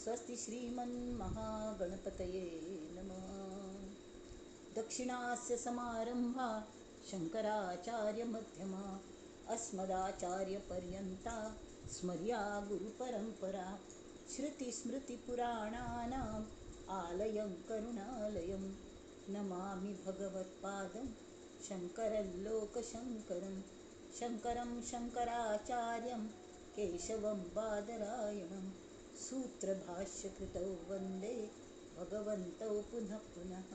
स्वस्ति श्रीमन्महागणपतये नमः. दक्षिणास्य समारंभा शंकराचार्यमध्यमा अस्मदाचार्यपर्यंता स्मर्या गुरुपरंपरा. श्रुतिस्मृतिपुराणानाम् आलयं करुणालयं नमामि भगवत्पादं शंकरं लोकशंकरं. शंकरं शंकराचार्यं केशवं बादरायणं सूत्रभाष्यकृतौ वंदे भगवन्तौ पुनः पुनः.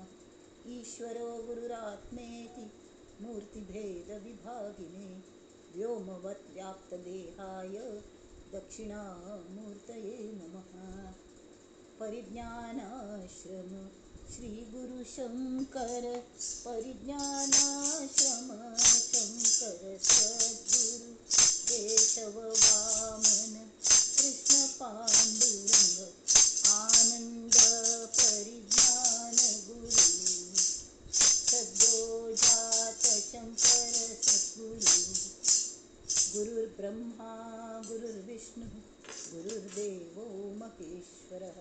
ईश्वरो गुरुरात्मेति मूर्तिभेदविभागिने व्योमवत् व्याप्तदेहाय दक्षिणामूर्तये नमः. परिज्ञानाश्रम श्री गुरुशंकर परिज्ञानाश्रम शंकर सद्गुरु केशव वामन कृष्ण पांडुरंग आनंद परिज्ञान गुरु सद्योजात शंकर सद्गुरु. गुरुर्ब्रह्मा गुरुर्विष्णु गुरुर्देवो महेश्वरः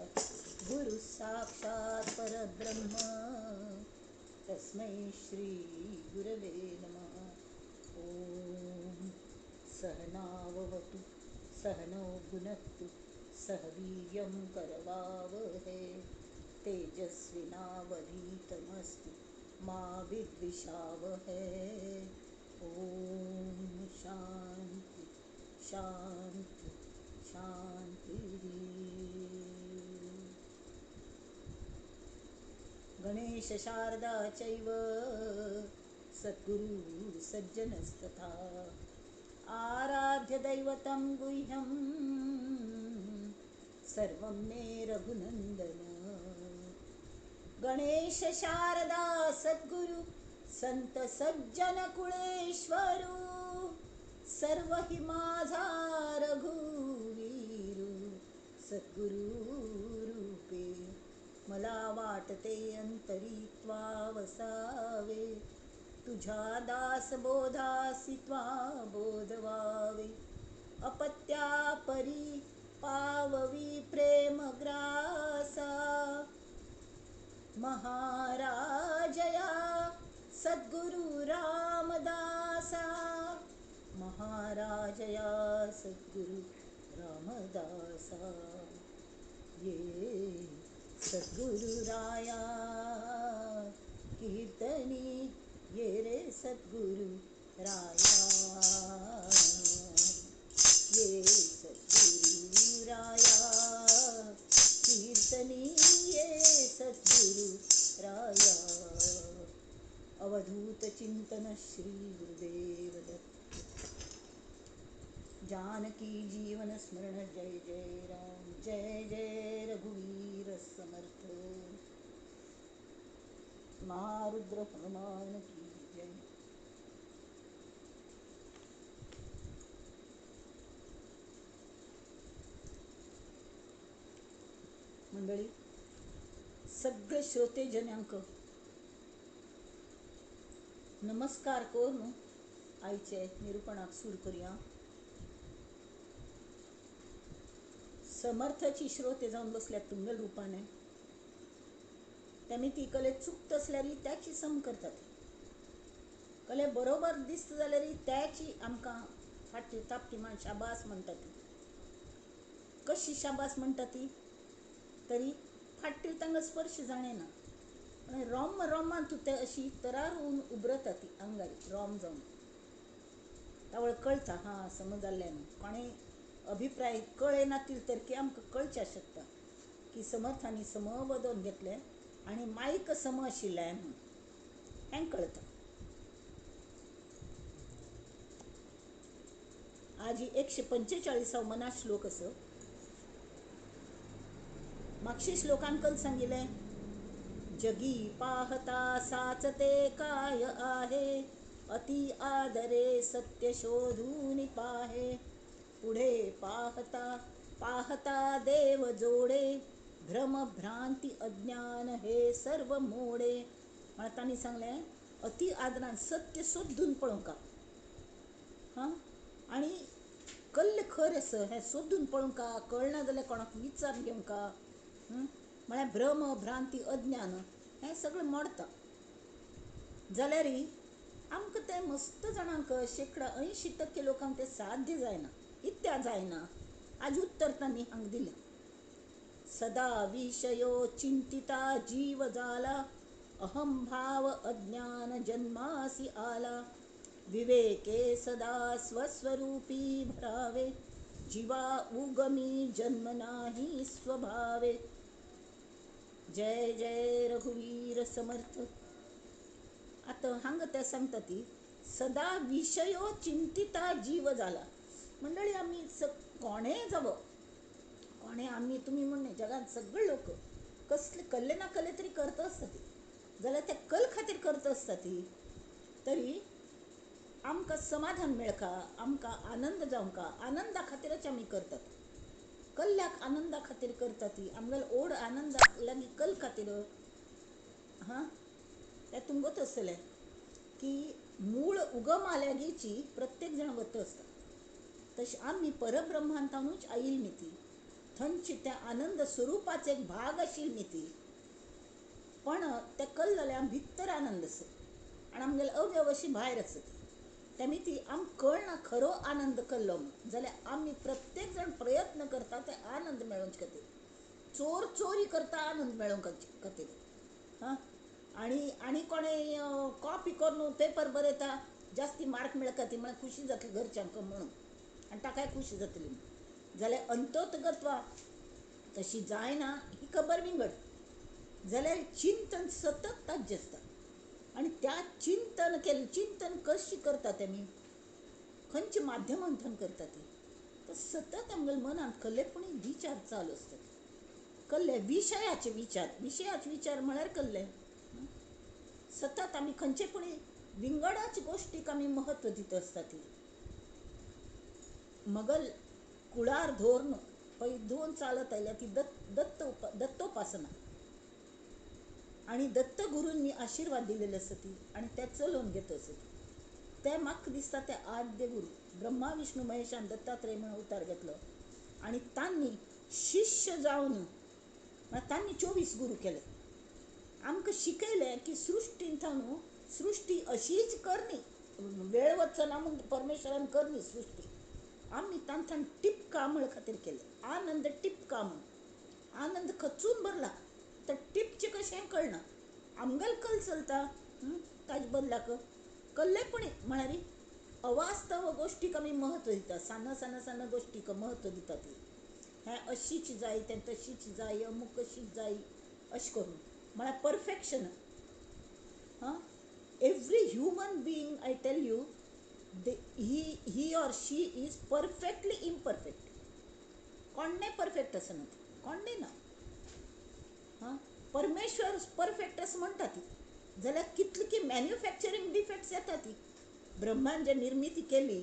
गुरु साक्षात् परब्रह्म तस्मै श्री गुरवे नमः. ॐ सहनाववतु सहनौ भुनक्तु सह वीर्यं करवावहै तेजस्विनावधीतमस्तु मा विद्विषावहै. ॐ शांती शांती शांती. गणेश शारदा चैव सद्गुरु सज्जनस्तथा आराध्य दैवतं गुह्यं सर्वं मे रघुनंदन. गणेश शारदा सद्गुरु संत सज्जन कुळेश्वरू सर्व हि माझा रघुवीरू सद्गुरु रूपे. मला वाटते अंतरी त्वा वसावे तुझ्या दास बोधासी त्वा बोधवावे. अपत्या परी पाववी प्रेमग्रासा महाराजया सद्गुरु रामदासा. महाराजया सद्गुरु रामदासा. ये सद्गुरुराया कीर्तनी ये रे सद्गुरु राया. ये सद्गुरुराया कीर्तनी ये सद्गुरु राया. अवधूत चिंतन श्री गुरुदेव दत्त. जानकी जीवन स्मरण जय जय राम जय जय रघुवीर समर्थ. महारुद्र हनुमान की जय. मंडळी सगळे श्रोते जनांक नमस्कार करून आयचे निरूपणाक सुरू करूया. समर्थाची श्रोते जाऊन बसल्यात तुंगल रूपाने त्यांनी ती कले चुकत असल्यारी त्याची सम करतात. कले बरोबर दिसत जाल्यारी त्याची आमकां फाटी तापटी मान शाबास म्हणटात. कशी शाबास म्हणटा ती तरी फाटी तांकां स्पर्श जाणेना पण रोम रोमान तूं ते अशी तरार होवन उबरता ती अंगारी रोम जावन तावळ कळटा हां समज जाल्लें न्हू. कोणें अभिप्राय कळ्ळे नातील तर की आमकां कळचें शकता की समर्थांनी सम बदोवन घेतलें आनी मायक सम आशिल्लें म्हणून हें कळटा. आज 145 मना श्लोक असो. मागशी श्लोकान कल सांगितलें जगी पाहता साचते काय आहे अति आदरे सत्य शोधून पाहे. पुढे पाहता पाहता देव जोडे भ्रम भ्रांती अज्ञान हे सर्व मोडे. म्हणा तांणी सांगलें अति आदरान सत्य सोदून पळोवंका. हां, आनी कल्ले खर आसा हें सोदून पळोवंका, कळना जाल्यार कोणाक विचार घेवंका. म्हळ्यार भ्रम भ्रांती अज्ञान हें सगळें मोडता. जाल्यारय आमकां तें मस्त जाणांक 80% लोकांक तें साध्य जायना. इत्या जायना आज उत्तर तांणी हांगा दिलें. सदा विषयो चिंतिता जीव जाला, अहम भाव अज्ञान जन्मासी आला, विवेके सदा स्वस्वरूपी भरावे, जीवा उगमी जन्म नाही स्वभावे. जय जय रघुवीर समर्थ. आतां हांगा ते सांगता ती सदा विषयो चिंतिता जीव जाला. मंडळी आमी कोणेय जावो, कोणें आमी तुमी म्हण जगांत सगळे लोक कसले कल्ले ना कल्ले तरी करता आसता ती, जाल्यार ते कल खातीर करता आसता ती, तरी आमकां समाधान मेळका, आमकां आनंद जावंका, आनंदा खातीरच आमी करतात. कल्ल्याक आनंदा खातीर करता ती, आमगेले ओड आनंदा लागीं कल खातीर. हां, तें तुमकां आसतलें की मूळ उगम आल्यागीची प्रत्येक जाण वता आसता. तशें आमी परब्रह्मांतानूच आयिल्ली न्ही ती, थंयची त्या आनंद स्वरुपाचो एक भाग आशिल्ली न्ही ती, पण ते कल जाल्यार भितर आनंद आसा आनी आमगेले अवयव अशी भायर आसा ती. तेमी ती आमकां कळना खरो आनंद कल्लो म्हूण, जाल्यार आमी प्रत्येक जाण प्रयत्न करता ते आनंद मेळोवचे खातीर. चोर चोरी करता आनंद मेळोवंक खातीर. हां, आनी आनी कोणें कॉपी करून पेपर बरयता जास्ती मार्क मेळ्ळे खातीर, म्हळ्यार खुशी जातली घरच्यांक म्हणून, आनी ताकाय खुशी जातली म्हणून. जाल्यार अंतोतगत्वा तशी जायना ही खबर विंगड. जाल्यार चिंतन सतत ताज्जें आसता आनी त्या चिंतन केलें, चिंतन कशी करता तेमी, खंयच्या माध्यमांतल्यान करता ती, तर सतत आमगेल्या मनांत कल्ले पूण विचार चालू आसतात. कल्ले विशयाचे विचार, विशयाचे विचार म्हळ्यार कल्ले. सतत आमी खंयचे पूण विंगडाच गोश्टीक आमी म्हत्व दिता आसता ती. मगल कुळार धोरण पळय दोन चालत आयल्या ती दत्त दत्तोपासना आनी दत्तगुरूंनी आशिर्वाद दिलेले आसा ती, आनी ते चलोवन घेत आसा ती. ते म्हाका दिसता ते आद्य गुरू ब्रह्मा विष्णू महेशान दत्तात्रय म्हणून अवतार घेतलो आनी तांणी शिष्य जावन तांणी 24 गुरू केले. आमकां शिकयलें की सृश्टींत सृश्टी अशीच करणी, वेळ वचना म्हूण परमेश्वरान करणी सृश्टी. आमी तांकां टिपका म्हळ खातीर केलें, आनंद टिपका म्हूण. आनंद खचून भरला तर टिपचें कशें कळना. आमगेलो कल चलता ताजे बदलाक कल्ले पण म्हळ्यार अवास्तव गोश्टीक आमी म्हत्व दिता, सान सान सान गोश्टीक म्हत्व दिता ती. हें अशीच जाय, तें तशीच जाय, अमूक अशीच जाय, अशें करून म्हळ्यार परफेक्शन. हां, every human being I tell you, he or she is perfectly imperfect. कोणें परफेक्ट आसना, कोणें ना. हां, परमेश्वर परफेक्ट अशें म्हणटा ती, जाल्यार कितली की मॅन्युफॅक्चरींग डिफेक्ट्स येता ती. ब्रह्मान जे निर्मिती केली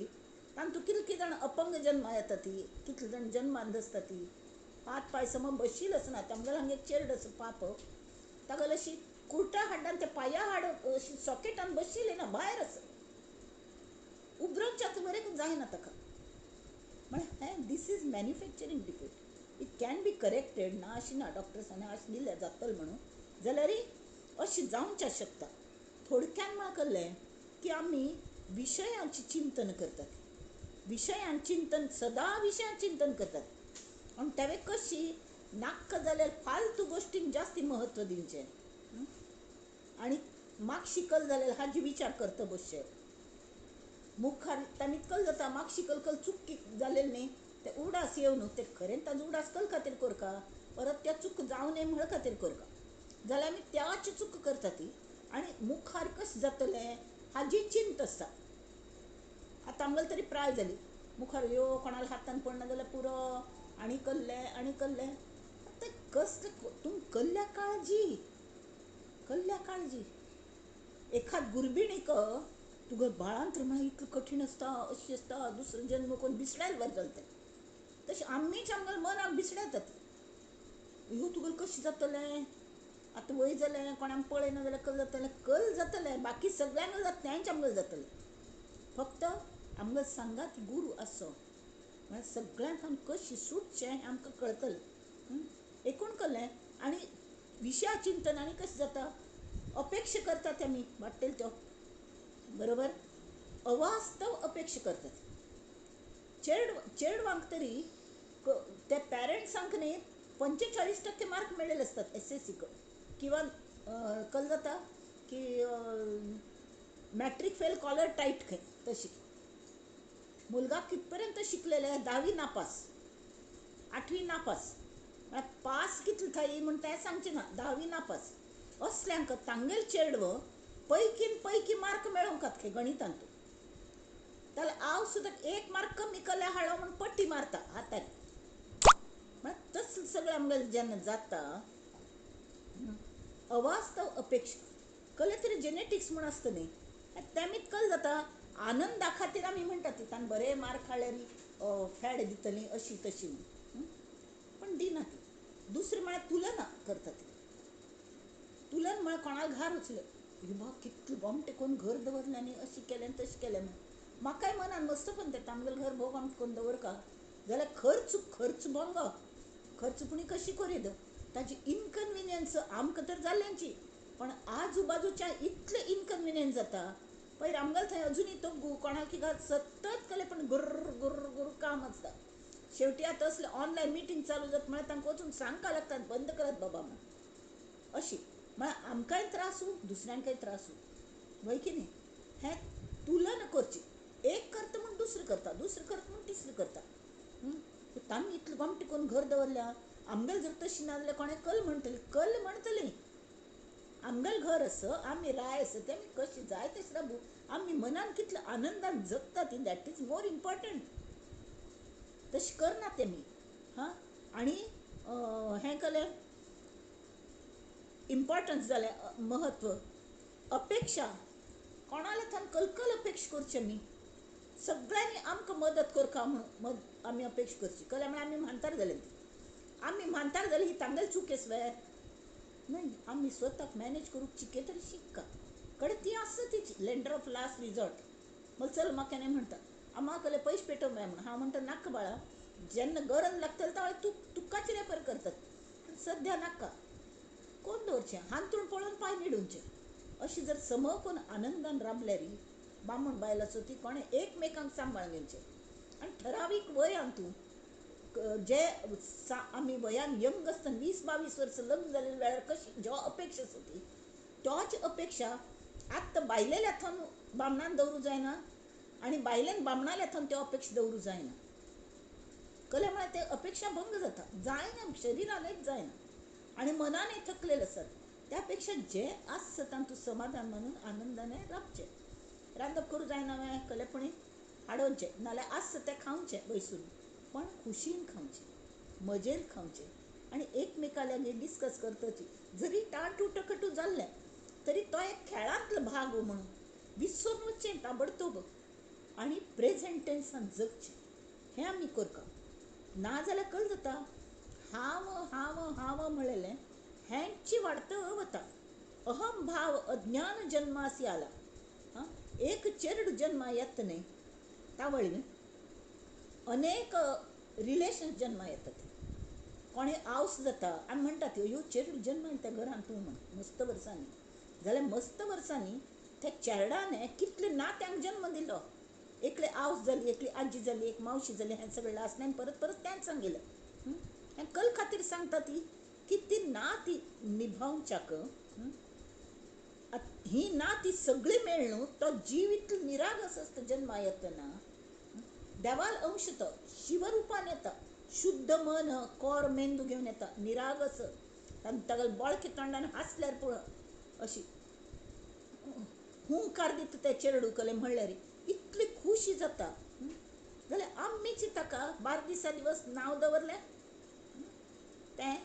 तातूंत कितले जाण अपंग जन्मा येता ती, कितले जाण जन्मान आसता ती, हात पांय सम बशील आसना. तांगेलो हांगा एक चेरड आसा पाप, तागेलो अशी कुर्टा हाडटा आनी ते पांया हाड अशी सॉकेटान बशिल्ली ना, भायर आसा, उबरोवच्याक बरें जायना ताका. म्हळ्यार हें this is manufacturing defect. It can be corrected ना अशें ना, डॉक्टर्सांनी अशें दिल्यार जातलें म्हणून, जाल्यार अशें जावंक शकता. थोडक्यान म्हाका कळ्ळें की आमी विशयाचें चिंतन करतात, विशयान चिंतन सदां विशयान चिंतन करतात आनी तेवें कशी नाक्क जाल्यार फालतू गोश्टींक जास्ती म्हत्व दिवचें आनी मागशी कल जाल्यार हाजी विचार करता बसचें. मुखार तामी कल जाता मागशी कल कल चूक जालेली न्ही ते उडास येवन ते खरें ताजो उडास कल खातीर करका, परत त्या चूक जावं नये म्हण खातीर करका, जाल्यार आमी त्याच चूक करता ती आनी मुखार कशें जातलें हाजी चिंता आसता. आतां आमगेली तरी प्राय जाली, मुखार यो कोणाल्या हातान पडना जाल्यार पुरो आनी कल्लें आनी कल्लें. आतां कसलें तूं कल्ल्या काळजी, कल्ल्या काळजी. एखाद गुरबिणीक तुका बाळांत म्हळ्यार इतलें कठीण आसता, अशें आसता, दुसरो जन्म कोण बिसडायल बरें जालें तें. तशें आमीच आमगेल्या मनाक बिसडायतात, ह्यो तुगेलें कशें जातलें, आतां वय जालें, कोणाक पळयना जाल्यार कल जातलें, कल जातलें, बाकी सगळ्यांक जाता तेंच आमगेलें जातलें. फक्त आमगेलो सांगात गुरू आसचो, म्हळ्यार सगळ्यांक कशी सुटचें हें आमकां कळतलें. एकूण कळ्ळें. आनी विशया चिंतन आनी कशें जाता, अपेक्षा करता ते आमी वाडटेल त्यो, बरोबर, अवास्तव अपेक्षा करतात. चेडवांक तरी त्या पॅरंट्सांक न्ही 45% मार्क मेळिल्ले आसतात एस एस सीक, किंवा कल जाता की मॅट्रीक फेल कॉलर टायट खंय. तशी मुलगा कितपर्यंत शिकलेले आहे, 10वी नापास, 8वी नापास, पास कितले थाई म्हण तें सांगचें ना, 10वी नापास असल्यांक तांगेल चेडव पैकीन पैकी मार्क मेळोवंक खंय गणितांत, ताका हांव सुद्दां 1 मार्क कमी केल्यार हाडलो म्हूण पट्टी मारता हातार. म्हळ्यार तसलें सगळें आमगेलें जेन्ना जाता अवास्तव अपेक्षा कले तरी जेनेटिक्स म्हूण आसता न्ही, तेमीत कल जाता. आनंदा खातीर आमी म्हणटात ती ताणें बरे मार्क हाडल्यार फॅड दितली अशी तशी म्हूण, पण दिना ती. दुसरें म्हळ्यार तुलना करता ती. तुलन म्हळ्यार कोणाक घार उचले, बा कितलें गोमटें करून घर दवरलें आनी अशें केलें आनी तशें केलें म्हूण. म्हाकाय मनान मस्त पण तें आमगेलें घर भोव गोमटें करून दवरका जाल्यार खर्च खर्च बोंगो, खर्च पुणी कशी करीत, ताजी इनकन्विनियन्स आमकां तर जाल्ल्यांची, पण आजूबाजूच्या इतलें इनकन्विनियन्स जाता. पयर आमगेले थंय अजुनूय तो कोणाक कितें सतत केलें पण गुर्र गुर्र गुर्र काम आसता. शेवटी आतां असले ऑनलायन मिटींग चालू जाता म्हळ्यार तांकां वचून सांगपाक लागतात बंद करात बाबा म्हूण. अशी म्हळ्यार आमकांय त्रास दुसऱ्यांकय त्रास, वय की न्ही. हें तुलना करची, एक करता म्हूण दुसरें करता, दुसरें करता म्हूण तिसरें करता. तांणी इतलें गोमटें करून घर दवरल्या, आमगेलें जर तशें ना जाल्यार कोणें कल म्हणटली, कल म्हणटली. आमगेलें घर आसा, आमी राय आसा, ते आमी कशी जाय तशें राबू, आमी मनान कितले आनंदान जगता ती, that is more important. तशें करना तेमी. हां, आनी हें केलें इम्पॉर्टन्स जालें, म्हत्व. अपेक्षा कोणाल्या थंय कलकल अपेक्षा करची आमी, सगळ्यांनी आमकां मदत करका म्हूण आमी अपेक्षा करची. कळ्ळें म्हळ्यार आमी म्हानतार जाले, ती आमी म्हानतार जाले ही तांगेली चूक वे न्हय, आमी स्वताक मॅनेज करूंक चिके तरी शिक्का कडे ती आसता तिची लेंडर ऑफ लास्ट रिजॉर्ट. मग चल म्हाका केन्ना म्हणटा आम्हा कले पयशे पेटोवंक जाय म्हूण, हांव म्हणटा नाका बाळा, जेन्ना गरज लागतली तेन्ना तुकाच रेफर करतात, पूण सद्या नाका, कोण दवरचें हांतूण पळोवन पांय निडुवचें. अशी जर सम कोण आनंदान राबल्यार बामण बायलाचो ती कोणें एकमेकांक सांबाळून घेवचें. आनी ठरावीक वयान तूं जे आमी वयान यंग आसतना 20-22 वर्सां लग्न जाल्ल्या वेळार कशी ज्यो अपेक्षा आसा ती तोच अपेक्षा आत्तां बायलेल्या थंय बामणान दवरूं जायना आनी बायलेन बामणाल्या थंय त्यो अपेक्षा दवरूं जायना. कळ्ळें म्हळ्यार ते अपेक्षा भंग जाता, जायना, शरिरानूच जायना आनी मनानूय थकलेले आसतात. त्या पेक्षा जे आसता तातूंत समाधान मानून आनंदाने रावचें. रांदप करूं जायना वें कलेपणी हाडोवचें, नाल्यार आसता तें खावचें बैसून, पण खुशीन खावचें, मजेन खावचें आनी एकमेका लागीं डिस्कस करतची. जरी टाटू टकटू जाल्लें तरी तो एक खेळांतलो भाग म्हणून विसरून वचचें ताबडतोब आनी प्रेझेंट टेन्सान जगचें. हें आमी करता. ना जाल्यार कल जाता हांव हांव हांव म्हणलेलें हेंची वाडत वता. अहम भाव अज्ञान जन्मासी आला. हां, एक चेरडू जन्मा येता न्ही तावळी अनेक रिलेशन्स जन्मा येतात. कोणें आवस जाता आनी म्हणटात ह्यो चेरडू जन्मा त्या घरान तूं म्हण मस्त वर्सांनी जाल्यार मस्त वर्सांनी त्या चेरडाने कितले नात्यांक जन्म दिलो. एकले आवस जाली, एकली आजी जाली, एक मावशी जाली, हें सगळें लासल्यान परत परत तेंच सांगिल्लें. हें कल खातीर सांगता ती की ती नाती निभावच्याक ही नाती सगळी मेळ्ळू तो जीव इतलो निरागस आसता जन्मा येतना. देवाल अंश तो शिवरुपान येता, शुद्ध मन कोर मेंदू घेवन येता, निरागस. तागेले बोळके तोंडान हांसल्यार पुरो अशी हुंकार दिता ते चेरडू कले म्हणल्यार इतली खुशी जाता. जाल्यार आमीच ताका 12 दिसा दिवस नांव दवरलें, तें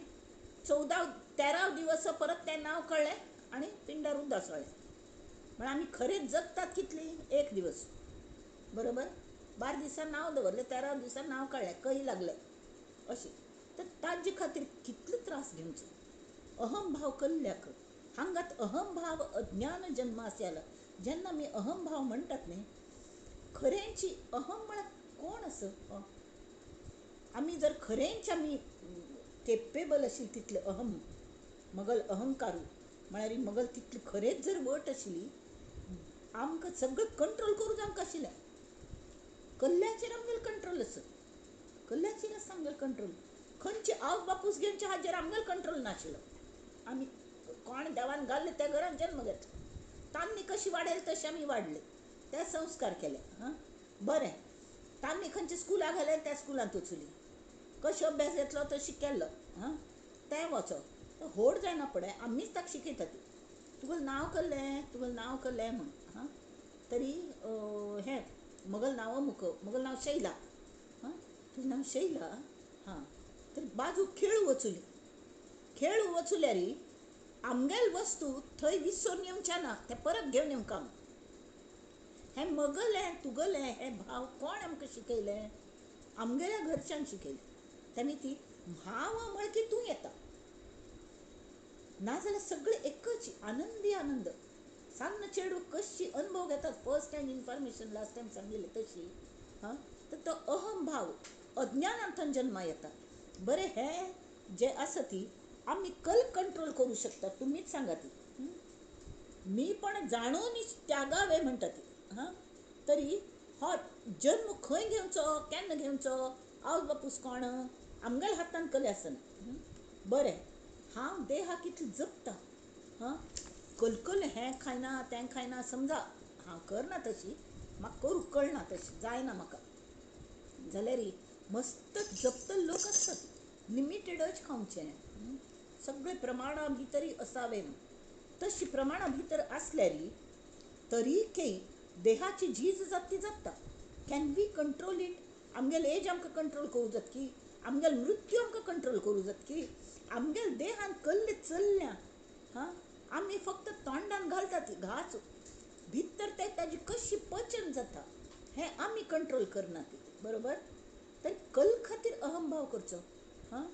14-13 दिवस परत तें नांव कळ्ळें आनी पिंडार उदक सोडलें. म्हळ्यार आमी खरेंच जगतात कितली एक दिवस, बरोबर. 12 दिसा नांव दवरलें, 13 दिसा नांव कळ्ळें, कही लागलें अशें. तर ताजे खातीर कितलो त्रास घेवचो. अहमभाव कल्ल्याक हांगात अहमभाव अज्ञान जन्मासी आला. जेन्ना आमी अहमभाव म्हणटात न्ही, खरेंची अहम म्हळ्यार कोण आसा? आमी जर खरेंच आमी केपेबल आशिल्ली तितले अहम मगल अहंकारू म्हळ्यार मगल तितली खरेंच जर वट आशिल्ली आमकां सगळें कंट्रोल करूं आमकां आशिल्लें. कल्ल्याचेर आमगेलो कंट्रोल आसा, कल्ल्याचेर आसा आमगेलो कंट्रोल. खंयचे आवय बापूस घेवचे हाजेर आमगेलो कंट्रोल नाशिल्लो. आमी कोण देवान घाल्ले त्या घरान जन्म घेतलो, तांणी कशी वाडयले तशें आमी वाडले, ते संस्कार केले. हां बरें, तांणी खंयच्या स्कुलाक घालें त्या स्कुलांत वचुली, कशें अभ्यास घेतलो तशें केल्लो. हां तें वचो तो व्हड जायना पडय आमीच ताका शिकयता ती तुगेलें नांव कल्लें, तुगेलें नांव कल्लें म्हूण. हां तरी हें मगल नांव अमुक, मगल नांव शैला. हां तुजें नांव शैला. हां तर बाजू खेळू वचुली, खेळू वचुल्यार आमगेल वस्तू थंय विसरून येवच्या ना, तें परत घेवन येवंक आमी. हें मगलें तुगलें हें भाव कोण आमकां शिकयलें? आमगेल्या घरच्यान शिकयलें. तेमी ती हांव म्हळ की तूं येता, नाजाल्यार सगळें एकच आनंदी आनंद. सान्न चेडूं कशी अनुभव घेतात first time information last time सांगिल्लें तशी. हां तर तो अहम भाव अज्ञानांतल्यान जन्मा येता. बरें हें जें आसा ती आमी कल कंट्रोल करूं शकता, तुमीच सांगा ती. मी पण जाणून त्यागावे म्हणटा ती. हां तरी हो जन्म खंय घेवचो, केन्ना घेवचो, आवय बापूस कोण आमगेल्या हातान कले आसना. बरें हांव देहाक कितलें जपता. हां कलकल हें खायना तें खायना, समजा हांव करना तशी, म्हाका करूंक कळना तशी, जायना म्हाका, जाल्यार मस्त जपतले लोक आसतात. लिमिटेडच खावचें, सगळे प्रमाणा भितरी असावे. तशी प्रमाणा भितर आसल्यार तरी केय देहाची झीज जाता ती जाता. Can we control it? आमगेले एज आमकां कंट्रोल करूं जातकी, आमगेलो मृत्यू आमकां कंट्रोल करूं जातकी, आमगेले देहान कल्ले चल्ल्या. हां आमी फक्त तोंडान घालता ती घास, भितर ते ताजी कशी पचन जाता हें आमी कंट्रोल करना ती. बरोबर? तर कल खातीर अहमभाव करचो. हां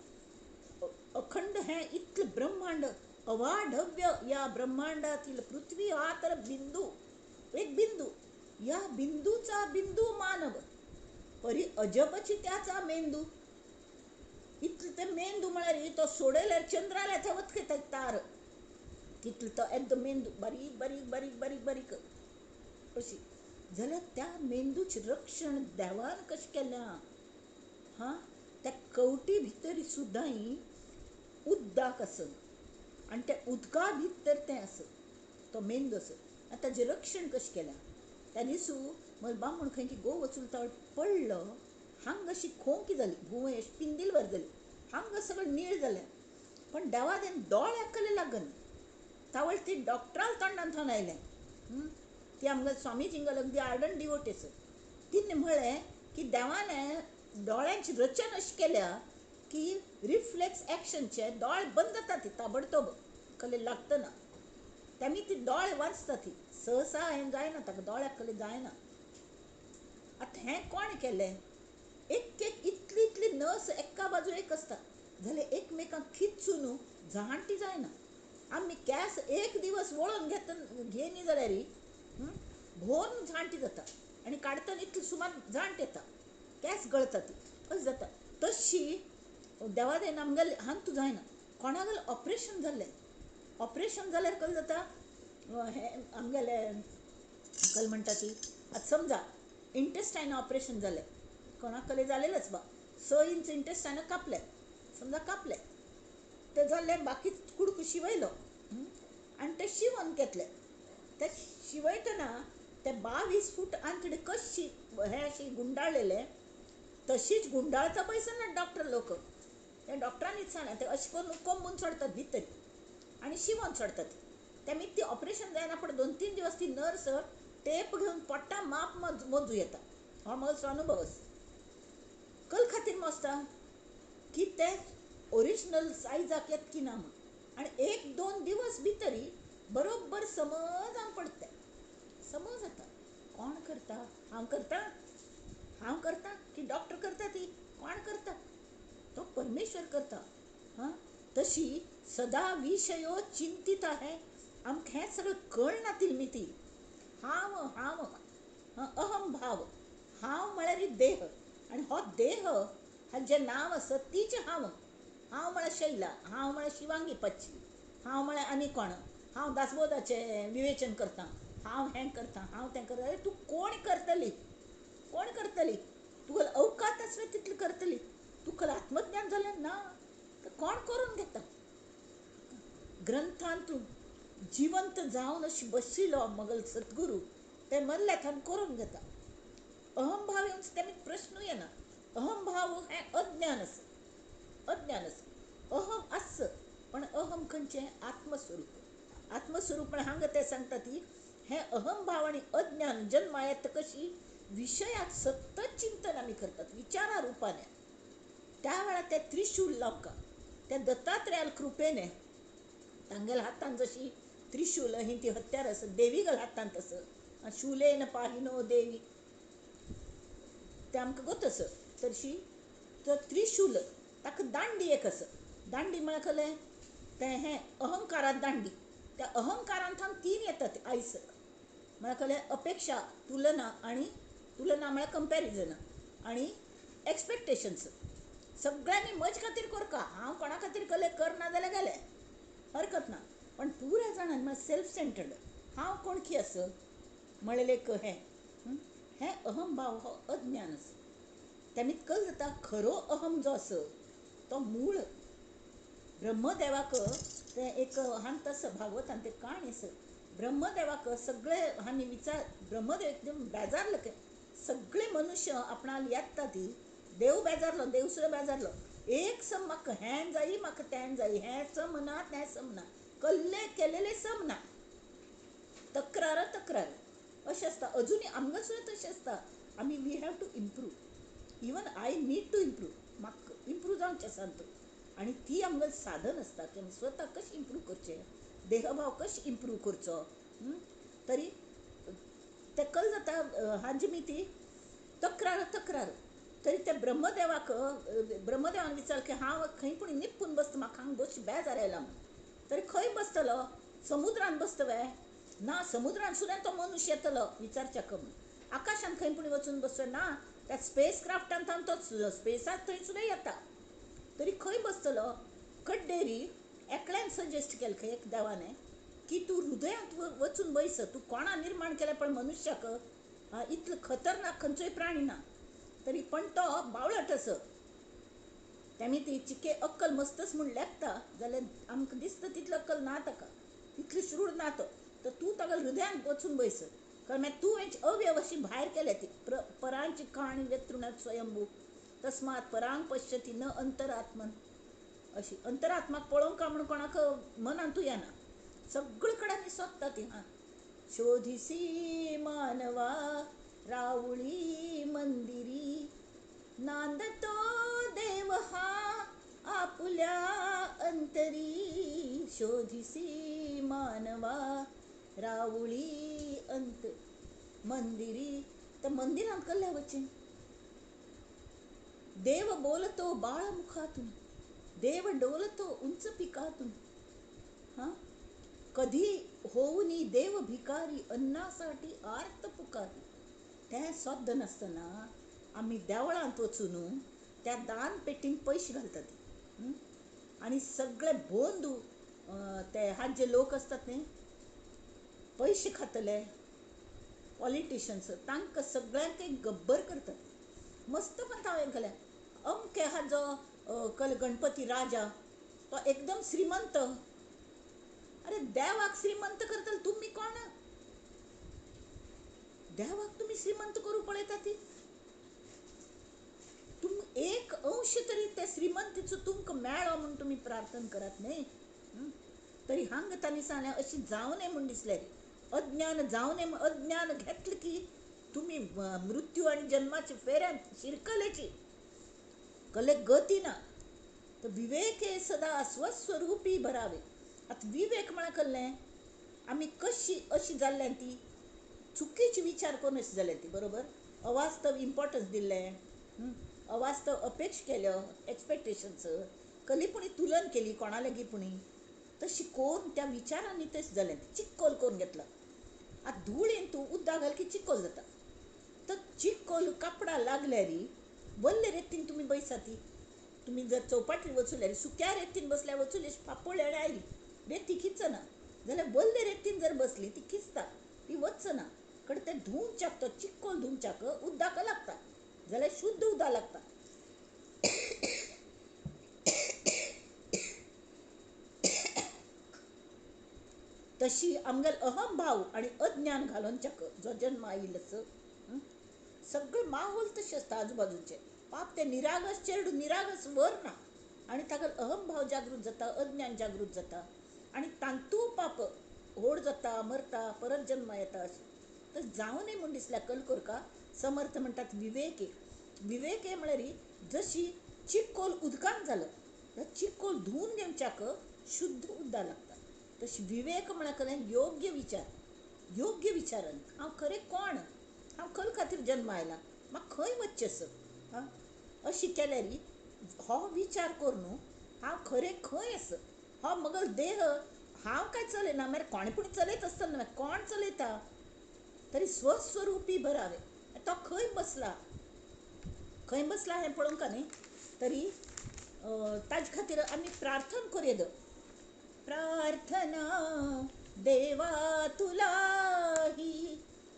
अखंड हें इतलें ब्रह्मांड अवाढव्य, या ब्रह्मांडातील पृथ्वी हा तर बिंदू, एक बिंदू, या बिंदूचा बिंदू मानव परी अजबची त्याचा मेंदू. इतले ते मेंदू म्हळ्यार तो सोडयल्यार चंद्राल्या थंय वतकय तार तितलो तो एकदम मेंदू बारीक बारीक बारीक बारीक बारीक अशी जाल्यार त्या मेंदूचें रक्षण देवान कशें केलां. हां त्या कवटी भितर सुद्दां उदक आसा आनी त्या उदका भितर तें आसा, तो मेंदू आसा. आनी ताजें रक्षण कशें केलां. त्या दिसू म्हजो बामण खंय की गोव वचून पडलो, हांग अशी खोंकी जाली, भुंय अशी पिंदिलवर जाली, हांग सगळें नीळ जालें. पण देवादेन दोळ्याक कले लागन तावळ ती डॉक्टरान तोंडान थोन आयलें. ती आमगे स्वामीजींगल अगदी आर्डन डिवोटेस. तिणें म्हळें की देवान दोळ्यांची रचना अशी केल्या की रिफ्लेक्स एक्शनचे दोळे बंद जाता ती ताबडतोब कले लागतना, तेमी ती दोळे वाचता ती सहसा हें जायना ताका, दोळ्याक कले जायना. आतां हें कोण केलें? एक एक इतली इतली नस एका बाजू एक आसता जाल्यार एकमेकांक खिचून जाणटी जायना. आमी केंस एक दिवस वळोवन घेत घेयनी जाल्यार भोवन जाणटी जाता आनी काडटना इतली सुमार जाणट येता, केंस गळता ती, अशें जाता. तशी देवादेन आमगेले हांतू जायना. कोणागेलें ऑपरेशन जाल्लें, ऑपरेशन जाल्यार कशें जाता हें आमगेलें कल म्हणटा ती. आतां समजा इंटेस्टायन ऑपरेशन जालें, कोणाक कले जालेलेंच बा, 6 इंच इंटेस्टायन कापलें, समजा कापलें तें जालें, बाकी कुडको शिवयलो आनी तें शिंवोन घेतलें. तें शिंवयतना ते 22 फूट आंतडी कशी हें अशी गुंडाळलेलें तशीच गुंडाळता पळय ना डॉक्टर लोक, ते डॉक्टरांनीच सांगलें ते अशें करून कोंबून सोडतात भितर आनी शिंवोन सोडतात. तेमी ती ऑपरेशन जायना पण 2-3 दिवस ती नर्स टेप घेवन पोट्टा माप मोजू येता. हो म्हजो अनुभव आसा. कल खातीर मोजता की ते ओरिजिनल सायजाक येत की ना म्हूण, आनी 1-2 दिवस भितरी बरोबर समज आम पडटा, समज जाता. कोण करता? हांव करता, हांव करता की डॉक्टर करता? ती कोण करता? तो परमेश्वर करता. हां तशी सदा विशयो चिंतीत आहे. आमकां हें सगळें कळना ती हांव हांव अहम भाव, हांव म्हळ्यार देह आनी हो देह हाजें नांव आसा तीच हांव. हांव म्हळ्यार शैला, हांव म्हळ्यार शिवांगी पच्ची, हांव म्हळ्यार आनी कोण, हांव दासबोधाचें विवेचन करतां, हांव हें करतां, हांव तें करतां. तूं कोण करतली, कोण करतली? तुका अवकात आसले तितली करतली. तुका आत्मज्ञान जालें ना तर कोण करून घेता? ग्रंथान तूं जिवंत जावन अशी बशिल्लो मगल सद्गुरू ते मरल्या थंय करून घेता. अहंभाव येवन तेमी प्रश्नूय येना. अहंभाव हें अज्ञान आसा, अज्ञान आसा. अहम आस पण अहम खंयचें? आत्मस्वरूप. आत्मस्वरूप पण हांगा ते सांगता ती हें अहंभाव आनी अज्ञान जन्मा येता कशी? विशयात सतत चिंतन आमी करतात विचारा रुपाने. त्या वेळार ते त्रिशूल लावका त्या दत्तात्रयाल कृपेने तांगेल्या हातान जशी त्रिशूल ही ती हत्यार आसा, देवीगल हातांत आसा, शूलेन पाहिनो देवी ते आमकां गोत आसा. तशी तो त्रिशूल ताका दांडी एक आसा. दांडी म्हळ्यार कसलें? तें हें अहंकारात दांडी. त्या अहंकारांत तीन येतात आयस म्हळ्यार कसलें? अपेक्षा, तुलना, आनी तुलना म्हळ्यार कंपॅरिजन आनी एक्सपेक्टेशन्स. सगळ्यांनी म्हज खातीर करका, हांव कोणा खातीर कले करना जाल्यार गेलें हरकत ना, पण पुऱ्या जाणांनी म्हळ्यार सेल्फ सेंटर्ड हांव कोणखी आसा म्हणलें एक हें हें अहंभाव हो अज्ञान आसा. तेमी कल जाता खरो अहम जो आसा तो मूळ ब्रह्मदेवाक तें एक हांत आसा भागवतान तें काणी आसा. ब्रह्मदेवाक सगळे हांणी विचार, ब्रह्मदेव एकदम बेजारलो की सगळे मनुष्य आपणाक येता ती देव बेजारलो, देव सुद्दां बेजारलो. एक सम म्हाका हें जाय, म्हाका तें जाय, हें सम ना तें सम ना, कल्ले केलेले सम ना, तक्रार तक्रार अशें आसता. अजुनूय आमकां सुद्दां तशें आसता. आमी we have to improve, even I need to improve, म्हाका इम्प्रूव जावचें आसा तूं. आनी ती आमकां साधन आसता की आमी स्वता कशें इम्प्रूव करचें, देहभाव कशें इम्प्रूव करचो. तरी तें कल जाता हाजी मी ती तक्रार तक्रार. तरी त्या ब्रह्मदेवाक ब्रह्मदेवान विचार की हांव खंय पूण निपून बसता, म्हाका हांगा बस बेजार आयला म्हूण. तरी खंय बसतलो? समुद्रान बसतले ना, समुद्रान सुद्दां तो मनुष्य येतलो विचारच्या कमी. आकाशान खंय पूण वचून बसतो ना, त्या स्पेस क्राफ्टान तो स्पेसांत थंय सुद्दां येता. तरी खंय बसतलो? कड्डेरी एकल्यान सजेस्ट केलें खंय एक देवाने की तूं हृदयांत वचून बैस, तूं कोणा निर्माण केलें पण मनुष्याक इतलो खतरनाक खंयचोय प्राणी ना. तरी पण तो बावळट आसा, तेमी ती चिके अक्कल मस्तच म्हूण लेखता जाल्यार आमकां दिसता तितली अक्कल ना ताका, तितली श्रूड ना तो. तर तूं ताका हृदयांत वचून बैस, कारण मागीर तूं अव्यवशी भायर केल्या ती परांची काणी व्यतृणात स्वयंभू तस्मात परांग पश्यती न अंतरात्मन. अशी अंतरात्माक पळोवंक म्हूण कोणाक मनांतूय येना, सगळे कडेन सोदता ती. हां, शोधिसी मानवा रावळी मंदिरी नांदतो देव हा आपुल्या अंतरी. शोधिसी मानवा रावळी अंत मंदिरी. तर मंदिरांत कल्ल्या वचें देव बोलतो बाळमुखातून, देव डोलतो उंच पिकातून. हां, कधी होऊनी देव भिकारी अन्नासाठी आर्त पुकारी. तें सोद्द नासतना आमी देवळांत वचून त्या दान पेटीन पयशे घालतात आनी सगळे बोंदू ते हात जे लोक आसतात न्ही पयशे खातले पॉलिटिशन्स, तांकां सगळ्यांक एक गब्बर करतात. मस्त पण हांवें घाल्या अमके हा जो कल गणपती राजा तो एकदम श्रीमंत. अरे देवाक श्रीमंत करतले तुमी कोण? देवाक तुमी श्रीमंत करूं पळयता ती? तुम एक अंश तरी त्या श्रीमंतीचो तुमकां मेळो म्हूण तुमी प्रार्थना करात न्ही. तरी हांगा तांणी सांगलें अशी जावं नये म्हूण दिसलें, अज्ञान जावं नये. अज्ञान घेतलें की तुमी मृत्यू आनी जन्माच्या फेऱ्यांत शिरकलेची कले गती ना. तर विवेक हे सदा स्वस्वरूपी भरावे. आतां विवेक म्हळ्यार कसलें? आमी कशी अशी जाल्ल्यान ती चुकीचे विचार करून अशी जाल्या ती, बरोबर? अवास्तव इम्पॉर्टन्स दिल्लें, अवास्तव अपेक्ष केल्यो, एक्सपेक्टेशन्स कली पुणी तुलन केली कोणा लागीं पुणी तशी करून त्या विचारांनी तशें जालें, चिक्कोल करून घेतला. आतां धुळीन तूं उदक घाल की चिक्कोल जाता. तर चिक्कोल कापडां लागल्यार वल्ले रेतीन तुमी बैसा ती तुमी जर चौपाटीर वचूल्यार सुक्या रेतीन बसल्यार वचूले फापोळ्ळे आनी आयली रेती खिचना जाल्यार वल्ले रेतीन जर बसली ती खिचता ती वचना कडेन तें धुवच्याक तो चिक्कोल धुवच्याक उदक लागता जाल्यार शुद्ध उदक लागता. तशी आमगेल अहमभाव आनी अज्ञान घालोवच्याक जो जन्म आयिल्लो आसा सगळें माहोल तशें आसता आजूबाजूचें पाप तें निरागस चेडूं निरागस वर ना आनी ताका अहमभाव जागृत जाता अज्ञान जागृत जाता आनी तांतू पाप व्हड जाता मरता परत जन्म येता अशें तर जावं नये म्हूण दिसल्यार कल कोरका समर्थ म्हणटात विवेके. विवेके म्हळ्यार जशी चिक्कोल उदकान जालो चिक्कोल धुवन घेवच्याक शुद्ध उदक लागता तशी विवेक म्हळ्यार कडेन योग्य विचार योग्य विचारान हांव खरें कोण हांव खंय खातीर जन्म आयला म्हाका खंय वचचें आसा आं अशी केल्यार हो विचार करून हांव खरें खंय आसा हो मगल देह हांव काय चलयना मागीर कोण पूण चलयत आसतलो न्हय कोण चलयता तरी स्वस्वरुपी बरावे तो खंय बसला खंय बसला हें पळोवंक न्ही तरी ताजे खातीर आमी प्रार्थना करूया. प्रार्थना देवा तुलाही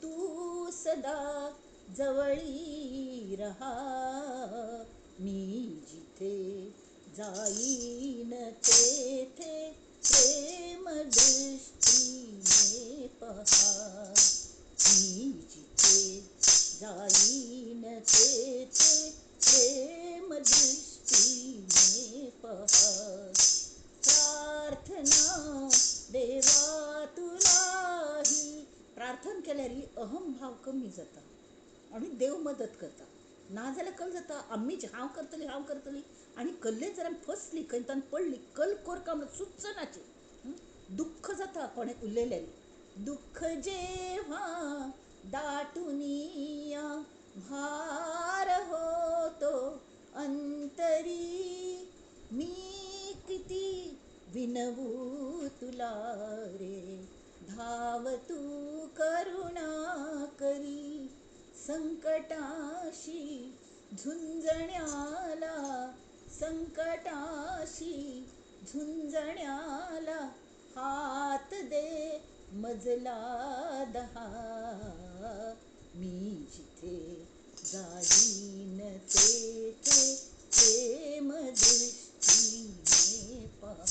तू सदा जवळी रहा मी जिथे जाईन तेथे प्रेम दृष्टीने पहा मी जिथे जाईन तेथे प्रेम दृष्टीने पहा. प्रार्थना देवा तुलाही प्रार्थना केल्यार अहमभाव कमी जाता आनी देव मदत करता. नाजाल्यार कल जाता आमीच हांव करतली हांव करतली आनी कल्ले जर आमी फसली खंय तान पडली कल कोरका म्हणून सुचनाची दुख्ख जाता कोणें उलयल्यार. दुख्ख जेव्हा दाटुनिया भार होतो अंतरी मी किती विनवू तुला रे धाव तू करुणा करी संकटाशी झुंजण्याला संकटाशी झुंजण्याला हात दे मजला दहा मी जिथे जाईन तेथे प्रेम दृष्टीने पहा.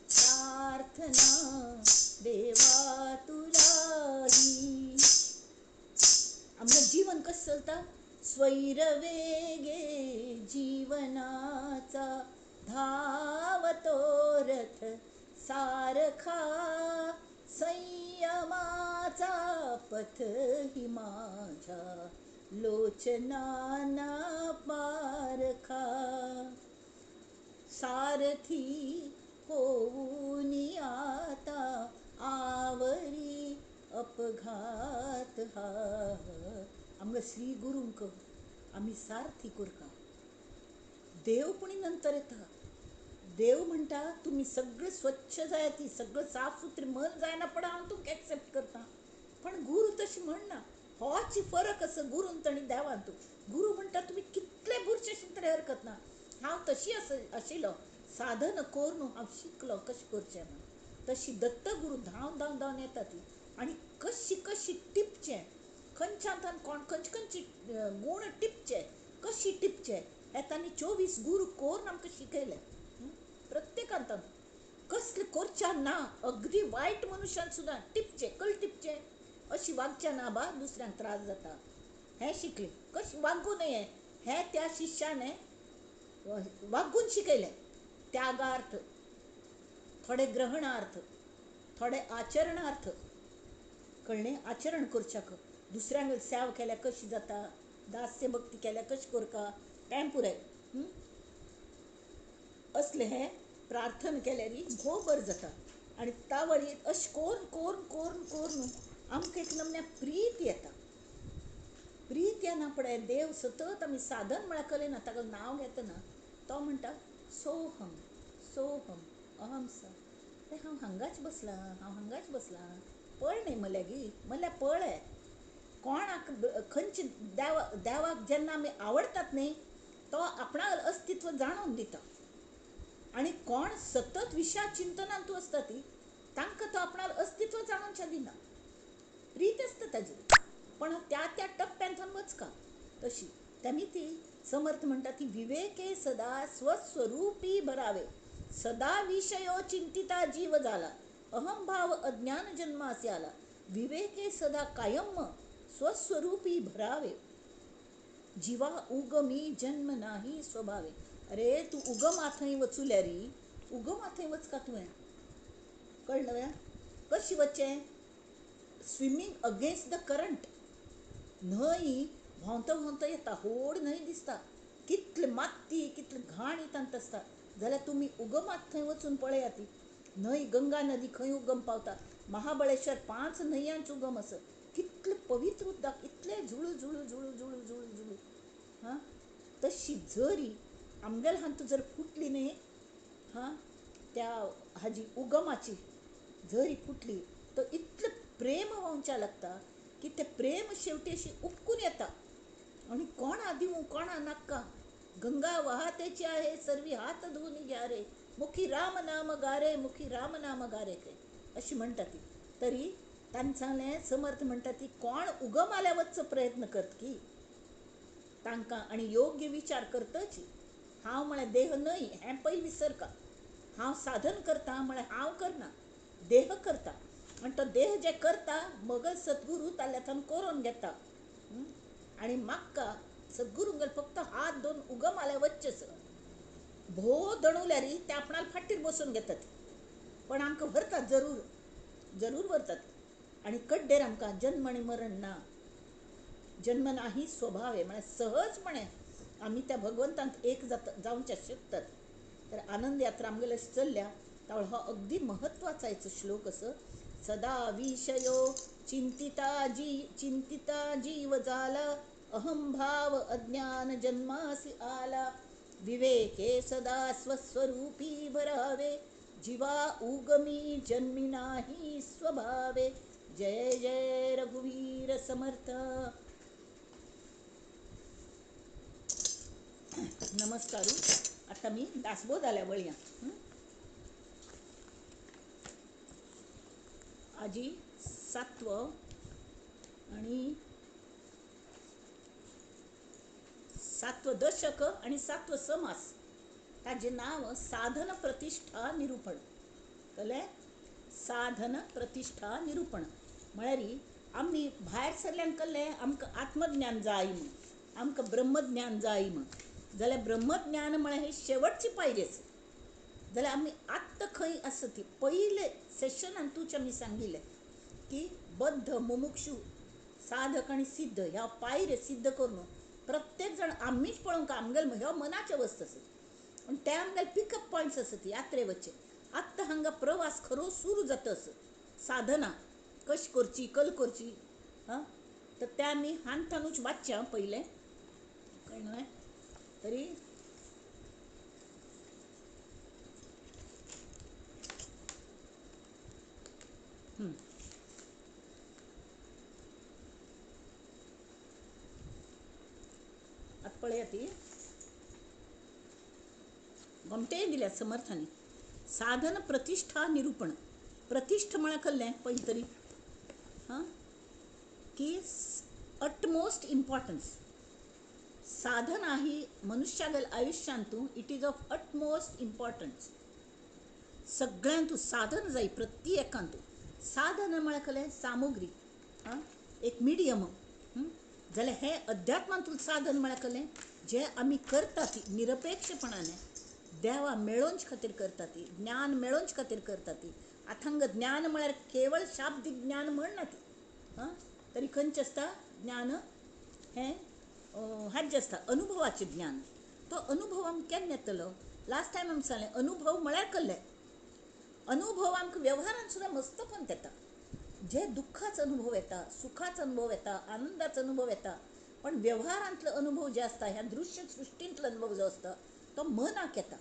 प्रार्थना देवा तुलाही. आमचं जीवन कसं चलता स्वैरवेगे जीवनाचा धावतो रथ सारखा संयमाचा पथ ही माझ्या लोचनाना पारखा सारथी होऊनी आता आवरी अपघात हा. आमकां श्री गुरूंक आमी सारथी कोरका देव पुणी नंतर येता. देव म्हणटा तुमी सगळें स्वच्छ जायात सगळें साफ सुथरें मन जायना पण हांव तुमकां एक्सेप्ट करता. पण गुरू तशें म्हणना. होच फरक आसा गुरून आनी देवान. गुरू म्हणटा तुमी कितले बुरशे आशिल्ले तरी हरकत ना हांव तशी आशिल्लो साधन करून हांव शिकलो कशें करचें म्हूण. तशी दत्तगुरू धांवन धांवन धांवन येता ती आनी कशी कशी टिपचें खंयच्यान कोण खंयचे खंयचे गूण टिपचे कशी टिपचे हें तांणी 24 गुरू करून आमकां शिकयलें. प्रत्येकान कसले करच्या ना अगदी वायट मनुष्यान सुद्दां टिपचें कल टिपचें अशी वागच्या ना बा दुसऱ्यांक त्रास जाता हें शिकलें. कशी वागूं नये हें त्या शिष्याने वागून शिकयलें. त्यागार्थ थोडे ग्रहणार्थ थोडे आचरणार्थ कळ्ळें. आचरण करच्याक दुसऱ्यांक सेवा केल्यार कशी जाता दास्य भक्ती केल्यार कशी करका टायम पुराय असलें हें प्रार्थना केल्यार भोव बरें जाता. आनी तावळी अशें करून करून करून करून आमकां एक नमन्या प्रीत येता. प्रीत येना फुडें देव सतत आमी साधन म्हळ्यार करिना ताका नांव घेतना तो म्हणटा सोहम सोहम अहम स. हांव हांगाच बसलां हांव हांगाच बसलां पळ न्ही मल्या गी मल्या पळय कोणाक खंयचे देवाक जेन्ना आमी आवडटात न्ही तो आपणाक अस्तित्व जाणून दिता. आनी कोण सतत विशया चिंतनान तूं आसता ती तांकां तो आपणाक अस्तित्व जाणूनशें दिना. प्रीत आसता ताजी पण त्या त्या टप्प्यांतल्यान वचका तशी तेमी ती समर्थ म्हणटा ती विवेके सदा स्वस्वरूपी भरावे सदा विषयो चिंतिता जीव जाला अहंभाव अज्ञान जन्मासी आला. विवेके सदा कायम स्वस्वरूपी भरावे जीवा उगमी जन्म नाही स्वभावे. अरे तूं उगमा थंय वचुल्यारी उगमा थंय वचका तुवें कळ्ळें कशी वचचें? Swimming against the current. न्हंय व्हांवता व्हांवता येता, होड न्हंय दिसता, कितले माती कितले घाण तांत आसता. जाल्यार तुमी उगमात थंय वचून पळयात ती न्हंय गंगा नदी खंय उगम पावता. महाबळेश्वर 5 न्हंयांचो उगम आसा. कितलें पवित्र उदक, इतलें झुळू झुळू झुळू झुळू झुळू झुळू. हां, तशी जरी आमगेल हातूंत जर फुटली न्ही, हां, त्या हाजी उगमाची जरी फुटली तर इतलें प्रेम व्हांवच्या लागता की तें प्रेम शेवटी अशी उपकून येता. आनी कोणा दिवूं कोणा नाका, गंगा वाहतेची आहे सर्वी हात धुवून घ्या रे मुखी राम नाम गारे मुखी राम नाम गारे खंय अशी म्हणटा ती. तरी तांणी सांगलें समर्थ म्हणटा ती कोण उगम आल्या वचचो प्रयत्न करत की तांकां आनी योग्य विचार करतच. हांव म्हळ्यार देह न्हय हें पयलीं विसरका. हांव साधन करता म्हळ्यार हांव करना, देह करता. आनी तो देह जे करता मगज सद्गुरू ताल्यांतल्यान करून घेता. आनी म्हाका सद्गुरूंगेर फक्त हात दोन उगम आल्या वचचेच भोव दणुल्यारी ते आपणाक फाटीर बसून घेतात, पण आमकां व्हरतात जरूर जरूर व्हरतात. आनी कड्डेर आमकां जन्म आनी मरण ना, जन्म ना ही स्वभाव आहे. म्हळ्यार सहजपणे आमी त्या भगवंतांत एक जाता जावचे शकतात. तर आनंद यात्रा आमगेली अशी चल्ल्या त्यावेळ हो अगदी महत्वाचा याचो श्लोक असो सदा विषयो चिंतिता चिंतिता जीव जाला अहंभाव अज्ञान जन्मासी आला विवेके सदा स्वस्वरूपी भरावे जीवा उगमी जन्मी नाही स्वभावे. जय जय रघुवीर समर्थ. नमस्कारू. आता मी दासबोध आल्या वळया. आजी सात्व आणि सात्व दशक आणि सात्व समास ताजें नांव साधन प्रतिष्ठा निरूपण. कळ्ळें? साधन प्रतिष्ठा निरूपण म्हळ्यार आमी भायर सरल्यान कळ्ळें आमकां आत्मज्ञान जाय म्हूण, आमकां ब्रह्मज्ञान जाय म्हूण. जाल्यार ब्रह्मज्ञान म्हळ्यार ही शेवटची पायरी आसा. जाल्यार आमी आत्तां खंय आसा ती पयले सेशनान तुच आमी सांगिल्लें की बद्ध मुमुक्षू साधक आनी सिद्ध ह्या पायऱ्यो सिद्ध करून प्रत्येक जाण आमीच पळोवंक आमगेले ह्यो मनाचे वस्त आसत पूण ते आमगेले पिकअप पॉयंट्स आसत यात्रे वच्चे. आत्तां हांगा प्रवास खरो सुरू जाता असो साधना कशी करची कल करची. हां, तर ते आमी हांथानूच वाचचें पयलें कळ्ळें तरी आतां पळया ती गोमटेय दिल्या समर्थांनी साधन प्रतिष्ठा निरूपण. प्रतिष्ठा म्हळ्यार कळ्ळें पयलीं तरी हां की अटमोस्ट इम्पॉर्टन्स. साधना ही मनुष्यागेल आयुष्यांतू it is of utmost importance. सगळ्यांतू साधन जाय प्रत्येकांतू. साधन म्हळ्यार कळ्ळें सामुग्री, हां, एक मिडियम. जाल्यार हें अध्यात्मांतून साधन म्हळ्यार कळ्ळें जें आमी करता ती निरपेक्षपणाने देवा मेळोवचे खातीर करता ती, ज्ञान मेळोवचे खातीर करता ती. आतां ज्ञान म्हळ्यार केवळ शाब्दीक ज्ञान म्हणना ती, हां, तरी खंयचें आसता ज्ञान हें हाजें आसता अनुभवाचें ज्ञान. तो अनुभव आमकां केन्ना येतलो? लास्ट टायम आमी सांगलें अनुभव म्हळ्यार कळ्ळें अनुभव आमकां वेव्हारान सुद्दां मस्तपण येता. जे दुख्खाचो अनुभव येता, सुखाचो अनुभव येता, आनंदाचो अनुभव येता, पण वेव्हारांतलो अनुभव जे आसता ह्या दृश्य सृश्टींतलो अनुभव जो आसता तो मनाक येता.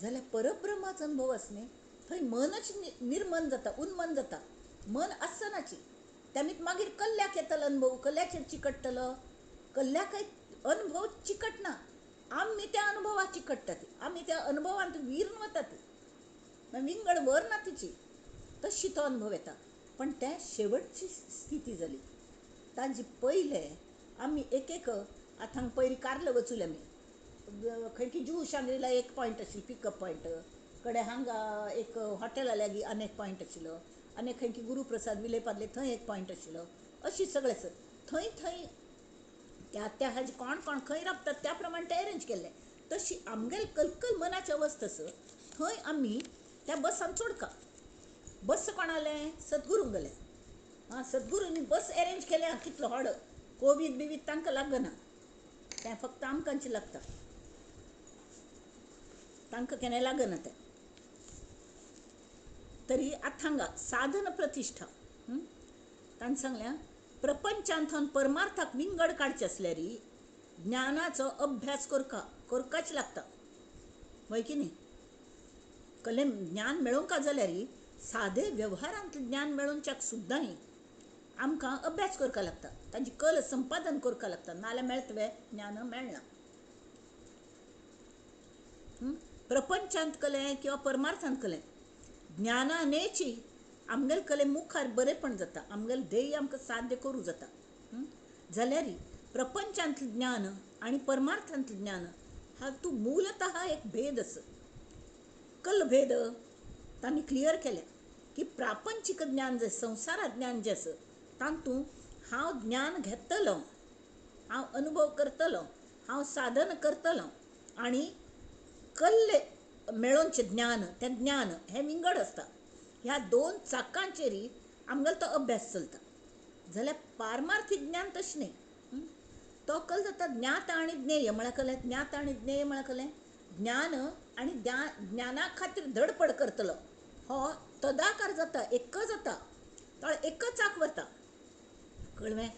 जाल्यार परब्रह्माचो अनुभव आसा न्ही थंय मनच निर्मन जाता, उन्मन जाता, मन आसनाची. तेमीत मागीर कल्ल्याक येतलो अनुभव, कल्ल्याचेर चिकट्टलो. कल्ल्याकय अनुभव चिकटना, आमी त्या अनुभवाक चिकट्टात, आमी त्या अनुभवांत विरून वतात, विंगड वर ना तिची, तशी तो अनुभव येता. पण ते शेवटची स्थिती जाली. ताजी पयले आमी एक एक आतां पयलीं कार्ल वचूले आमी खंय की जू शांग्रीला एक पॉयंट आशिल्लो पिकअप पॉयंट, कडे हांगा एक हॉटेला लागीं आनी एक पॉयंट आशिल्लो, आनी खंय की गुरुप्रसाद विले पार्ले थंय एक पॉयंट आशिल्लो. अशी सगळें आसा थंय थंय त्या त्या हाजे कोण कोण खंय राबतात त्या प्रमाणे तें अरेंज केल्लें. तशी आमगेले कलकल मनाची अवस्था आसा थंय आमी त्या बसान चोडका. बस कोणालें? सद्गुरूंक गेलें. आं, सद्गुरूंनी बस अरेंज केलें. कितलो व्हड कोवीड बिवीड तांकां लागना, तें फक्त आमकांचें लागता, तांकां केन्नाय लागना तें. तरी आतां हांगा साधन प्रतिश्ठा ताणें सांगलें प्रपंचांतून परमार्थाक विंगड काडचें आसल्यार ज्ञानाचो अभ्यास करका करकाच लागता, वय की न्ही? कले ज्ञान मेळोवंक जाल्यार सादे वेव्हारांतलें ज्ञान मेळोवच्याक सुद्दां आमकां अभ्यास करपाक लागता, तांची कल संपादन करपाक लागता, नाल्यार मेळतवे ज्ञान मेळना. प्रपंचांत कलें किंवा परमार्थांत कलें ज्ञानानेची आमगेले कले मुखार बरेंपण जाता, आमगेलें ध्येय आमकां साध्य करूं जाता. जाल्यार प्रपंचांतलें ज्ञान आनी परमार्थांतलें ज्ञान हातूंत मूलतः एक भेद आसा. कल भेद तांणी क्लियर केल्या की प्रापंचीक ज्ञान जें संवसारा ज्ञान जें आसा तातूंत हांव ज्ञान घेतलो, हांव अनुभव करतलो, हांव साधन करतलो आनी कल्ले मेळोवचें ज्ञान तें ज्ञान हें विंगड आसता. ह्या दोन चाकांचेर आमगेलो तो अभ्यास चलता. जाल्यार पारमार्थीक ज्ञान तशें न्ही. तो कल जाता ज्ञात आनी ज्ञेय म्हळ्यार कलें ज्ञात आनी ज्ञेय म्हळ्यार कलें ज्ञान आनी ज्ञाना खातीर धडपड करतलो हो तदाकार जाता, एक जाता, तो एक चाक वता, कळ्ळें?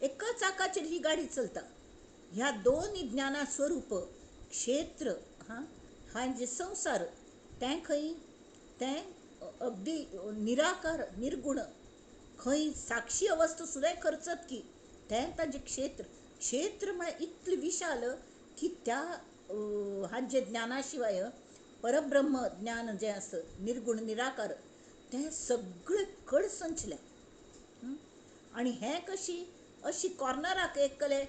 एक चाकाचेर ही गाडी चलता. ह्या दोन ज्ञाना स्वरूप क्षेत्र हां हा जे संवसार तें खंय तें अगदी निराकार निर्गुण खंय साक्षी अवस्था सुद्दां खर्चत की तें ताजें क्षेत्र. क्षेत्र म्हळ्यार इतलें विशाल की त्या हाजे ज्ञाना शिवाय परब्रह्म ज्ञान जें आसा निर्गुण निराकार तें सगळें कडसंचलें. आनी हें कशी अशी कॉर्नराक एक कले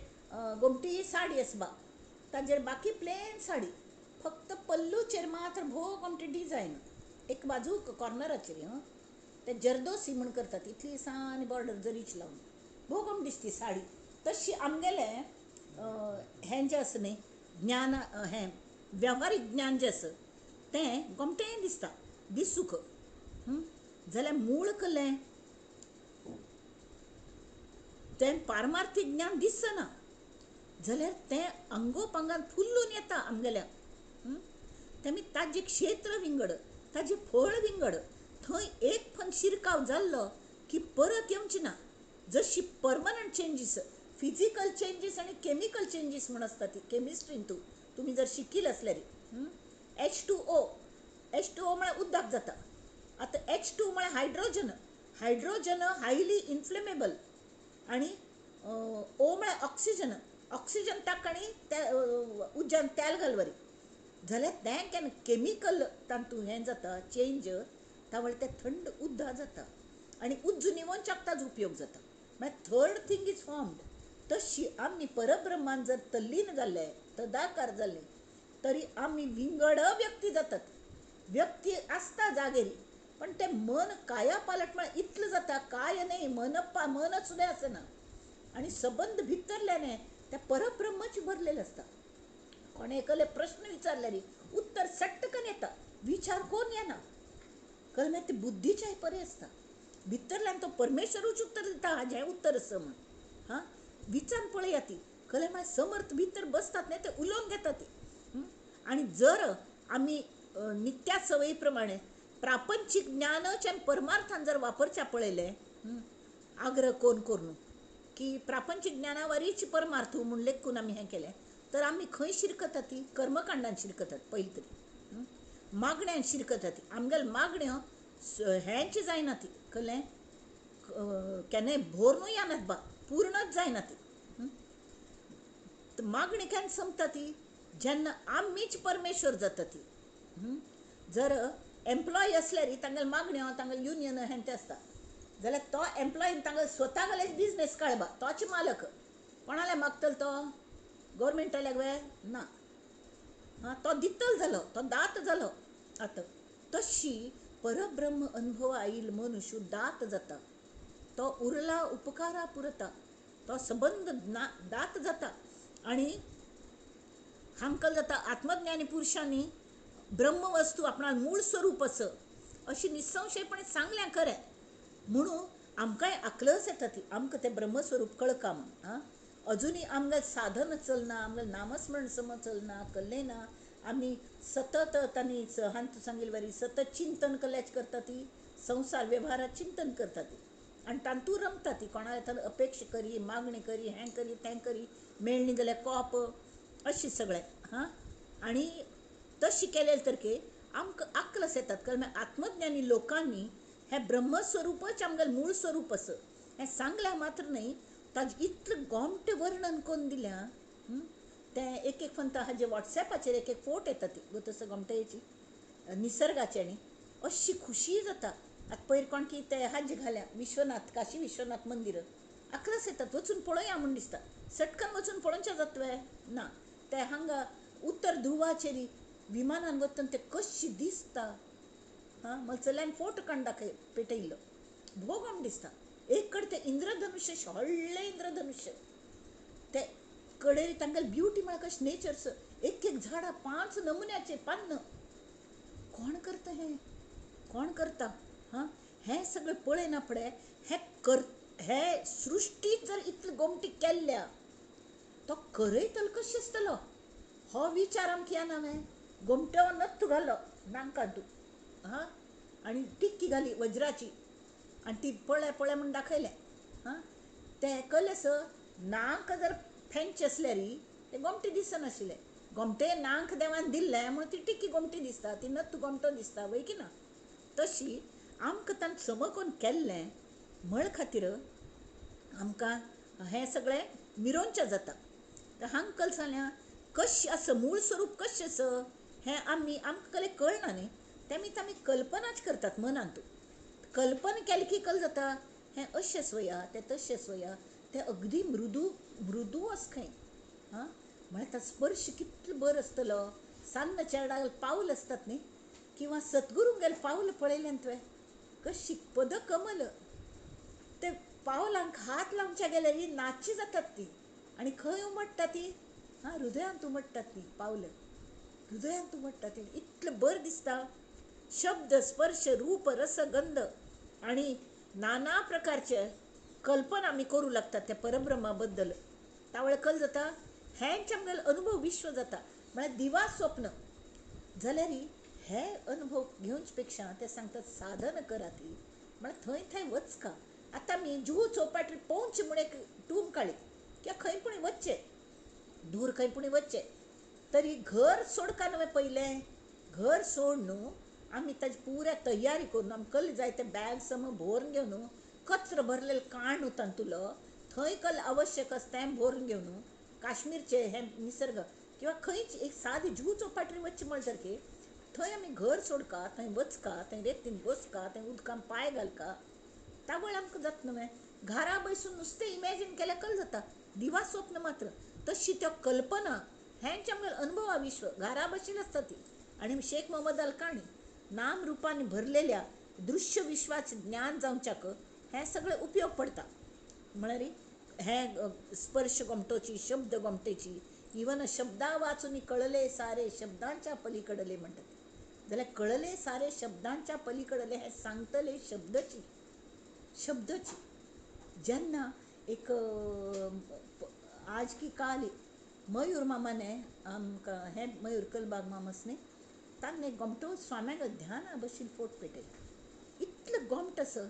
गोमटी साडी आसबा ताजेर बाकी प्लेन साडी, फक्त पल्लूचेर मात्र भोव गोमटी डिजायन एक बाजू कॉर्नराचेर. हं, ते जरदोसी म्हण करतात, इतली सान बॉर्डर जरीच लावन भोव गोमटी दिसती साडी. तशी आमगेलें हें जें आसा न्ही ज्ञान, हें वेव्हारीक ज्ञान जें आसा तें गोमटें दिसता दिसूक. जाल्यार मूळ कलें तें पारमार्थीक ज्ञान दिसना, जाल्यार तें अंगोपांगान फुल्लून येता आमगेल्या. तेमी ताजें क्षेत्र विंगड, ताजें फळ विंगड, थंय एक फन शिरकाव जाल्लो की परत येवची ना. जशी परमनंट चेंजीस, फिजिकल चेंजीस आनी केमिकल चेंजीस म्हूण आसता ती केमिस्ट्रीन तुमी जर शिकील आसल्यार H2O, H2O म्हळ्यार उदक जाता. आतां H2 म्हळ्यार हायड्रोजन, हायड्रोजन हायली इन्फ्लेमेबल आनी O म्हळ्यार ऑक्सिजन, ऑक्सिजन ताका आनी त्या उज्यान तेल घालवरी जाल्यार तें केन्ना केमिकल तातूंत हें जाता चेंज, तावळ तें थंड उदक जाता आनी उज्जू निवोवच्याक ताजो उपयोग जाता. म्हळ्यार थर्ड थिंग is formed. तशी आमी परब्रह्मान जर तल्लीन जाल्ले तदाकार जाल्ले तरी आमी विंगड व्यक्ती जातात. व्यक्ती आसता जागेरी पण तें मन काया पालट म्हळ्यार इतलें जाता काय न्ही मन मन सुद्दां आसना आनी सबंद भितरल्याने त्या परब्रह्मच भरलेलें आसता. कोणें एकले प्रश्न विचारल्यार उत्तर सट्टकन येता, विचार कोण येना, कळ्ळें? ते बुद्धीच्याय परे आसता. भितरल्यान तो परमेश्वरूच उत्तर दिता, हाजें उत्तर आसा म्हण. हां, विचार पळया ती, कळ्ळें? म्हळ्यार समर्थ भितर बसतात न्ही ते उलोवन घेतात ती. आनी जर आमी नित्या सवयी प्रमाणे प्रापंचीक ज्ञानच आनी परमार्थान जर वापरच्या पळयलें, आग्रह कोण करून की प्रापंचीक ज्ञानावरीच परमार्थ म्हूण लेखून आमी हें केलें तर आमी खंय शिरकतात ती कर्मकांडान शिरकतात. पयलीं तरी मागण्यान शिरकतात ती, आमगेले मागण्यो हेंच जायना ती, कळ्ळें? केन्नाय भोरनूय येनात बा, पूर्णच जायना ती. मागणी केन्ना संपता ती? जेन्ना आमीच परमेश्वर जाता ती. जर एम्प्लॉय आसल्यार तांगेले मागण्यो, तांगेले युनियन हें तें आसता, जाल्यार तो एम्प्लॉयन तांगेले स्वता गेले बिजनेस काडबा, तोच मालक. कोणाले मागतलो तो? गव्हर्मेंटाल्याक वे ना, हां, तो दितलो जालो, तो दात जालो. आतां तशी परब्रह्म अनुभव आयिल्लो मनुष्य दात जाता, तो उरला उपकारा पुरता, तो सबंद दात जाता. आनी हांकां जाता आत्मज्ञानी पुरुशांनी ब्रह्मवस्तू आपणा मूळ स्वरूप असं अशी निसंशयपणे सांगल्या खरें, म्हणून आमकांय आकलच येता ती, आमकां तें ब्रह्मस्वरूप कळका म्हूण. आं, अजुनूय आमगेलें साधन चलना, आमगेलें नामस्मरण समज चलना, कल्लें ना. आमी सतत तांणी हांतू सांगिल्ले वरी सतत चिंतन कल्याच करता ती, संवसार वेव्हारात चिंतन करता ती, आनी तातूंत रमता ती. कोणाक तर अपेक्षा करी, मागणी करी, हें करी तें करी, मेळ्ळी जाल्यार कोप, अशें सगळें. हां, आनी तशें केलें तर की आमकां आकलस येतात. कारण आत्मज्ञानी लोकांनी हें ब्रह्मस्वरूपच आमगेलें मूळ स्वरूप आसा हें सांगलें मात्र न्हय, ताजें इतलें गोमटें वर्णन करून दिल्यां. तें एक एक फंत हाजे वॉट्सॅपाचेर एक एक फोट येता ती गो तसो गोमटेची निसर्गाचे, आनी अशी खुशी जाता. आतां पयर कोण की ते हाजे घाल्या विश्वनाथ, काशी विश्वनाथ मंदीर, आकलस येतात, वचून पळोवया म्हूण दिसता. सटकन वचून पळोवचें जातलें ना. ते हांगा उत्तर ध्रुवाचेर विमानान वतना तें कशें दिसता. हां, म्हाका चल्यान फोटो काडून दाखय पेटयल्लो, भोव गोम दिसता. एक कडेन तें इंद्रधनुष्य, व्हडलें इंद्रधनुष्य, ते कडेन तांगेले ब्युटी म्हळ्यार कशें नेचर्स, एक एक झाडां 5 नमुन्याचे पान्न. कोण करता हें? कोण करता? हां, हें सगळें पळयना फुडें हें कर, हे सृश्टी जर इतली गोमटी केल्ल्या, तो करयतलो कशें आसतलो हो विचार आमकां येना. न्हय, गोमट्यो नत्थू घालो नांकांतू तूं, हां, आनी टिक्की घाली वज्राची, आनी ती पळय पळय म्हूण दाखयलें. हां, तें कलेस नाक जर फेंच आसल्यार तें गोमटी दिसनाशिल्लें. गोमटे नाक देवान दिल्लें म्हणून ती टिक्की गोमटी दिसता, ती नत्थू गोमटो दिसता, वय की ना? तशी आमकां तांकां समकून केल्लें म्हळ खातीर आमकां हें सगळें मिरोवचें जाता. तर हांकां जाल्यार कशें आसा मूळ स्वरूप कशें आसा हें आमी आमकां कले कळना न्ही, तेमी आमी कल्पनाच करतात मनांत. कल्पना केली की कल जाता हें अशें आसोया, तें तशें आसोया, तें अगदी मृदू मृदू आसा खंय. हां, म्हळ्यार तो स्पर्श कितलो बरो आसतलो. सान्न चेरडाक पावल आसतात न्ही, किंवा सद्गुरूंगेलें पावल पळयलें तुवें कशी पदकमल, ते पावलांक हात लावच्या गेल्यार नाची जातात ती, आनी खंय उमट्टा ती? हां, हृदयांत उमट्टात ती पावलं, हृदयांत उमट्टात ती. इतलें बरें दिसता. शब्द स्पर्श रूप रस गंध आनी नाना प्रकारचे कल्पना आमी करूं लागतात त्या परब्रह्मा बद्दल. तावळ कल जाता हेंच आमगेलो अनुभव विश्व जाता, म्हळ्यार दिवा स्वप्न. जाल्यार हे अनुभव घेवचे पेक्षा ते सांगतात साधन करात, म्हळ्यार थंय थंय वचका. आतां आमी जुहू चौपाटी पोवचे म्हूण एक टूम काडली किंवा खंय पूण वचचें, दूर खंय पूण वचचें, तरी घर सोडका न्हय पयलें. घर सोड न्हू आमी ताजी पुऱ्या तयारी करून आमकां कल जाय तें बॅग सम भरून घेवन, कचरो भरलेलो काण तातूंतलो थंय कल आवश्यक आसा तें भरून घेवन, काश्मीरचें हें निसर्ग किंवा खंयच एक सादी जुहू चौपाटी वचचें म्हळ्यार सारकें, थंय आमी घर सोडका, थंय वचका, थंय रेतीन बसका, थंय उदकान पांय घालका, तावळ आमकां जाता न्हय. घरा बसून नुस्तें इमॅजीन केल्यार कल जाता, दिवा स्वप्न मात्र. तशी त्यो कल्पना हेंच आमगेलें अनुभवा विश्व घरा बशिल्ली आसता ती. आनी शेख मोहम्मद अल काणी नाम रुपान भरलेल्या दृश्य विश्वाचें ज्ञान जावच्याक हें सगळें उपयोग पडटा. म्हळ्यार हें स्पर्श गोमटोची, शब्द गोमटेची, इवन शब्दा वाचून कळले सारे शब्दांच्या पलीकडले म्हणटात, जाल्यार कळले सारे शब्दांच्या पलीकडले हें सांगतले शब्दची शब्दची. जेन्ना एक आज की काल मयूर मामाने आमकां हें मयूर कलबाग मामस न्ही, तांणे गोमटो स्वाम्याक ध्याना बशीन फोट पेटयला. इतलो गोमट आसा,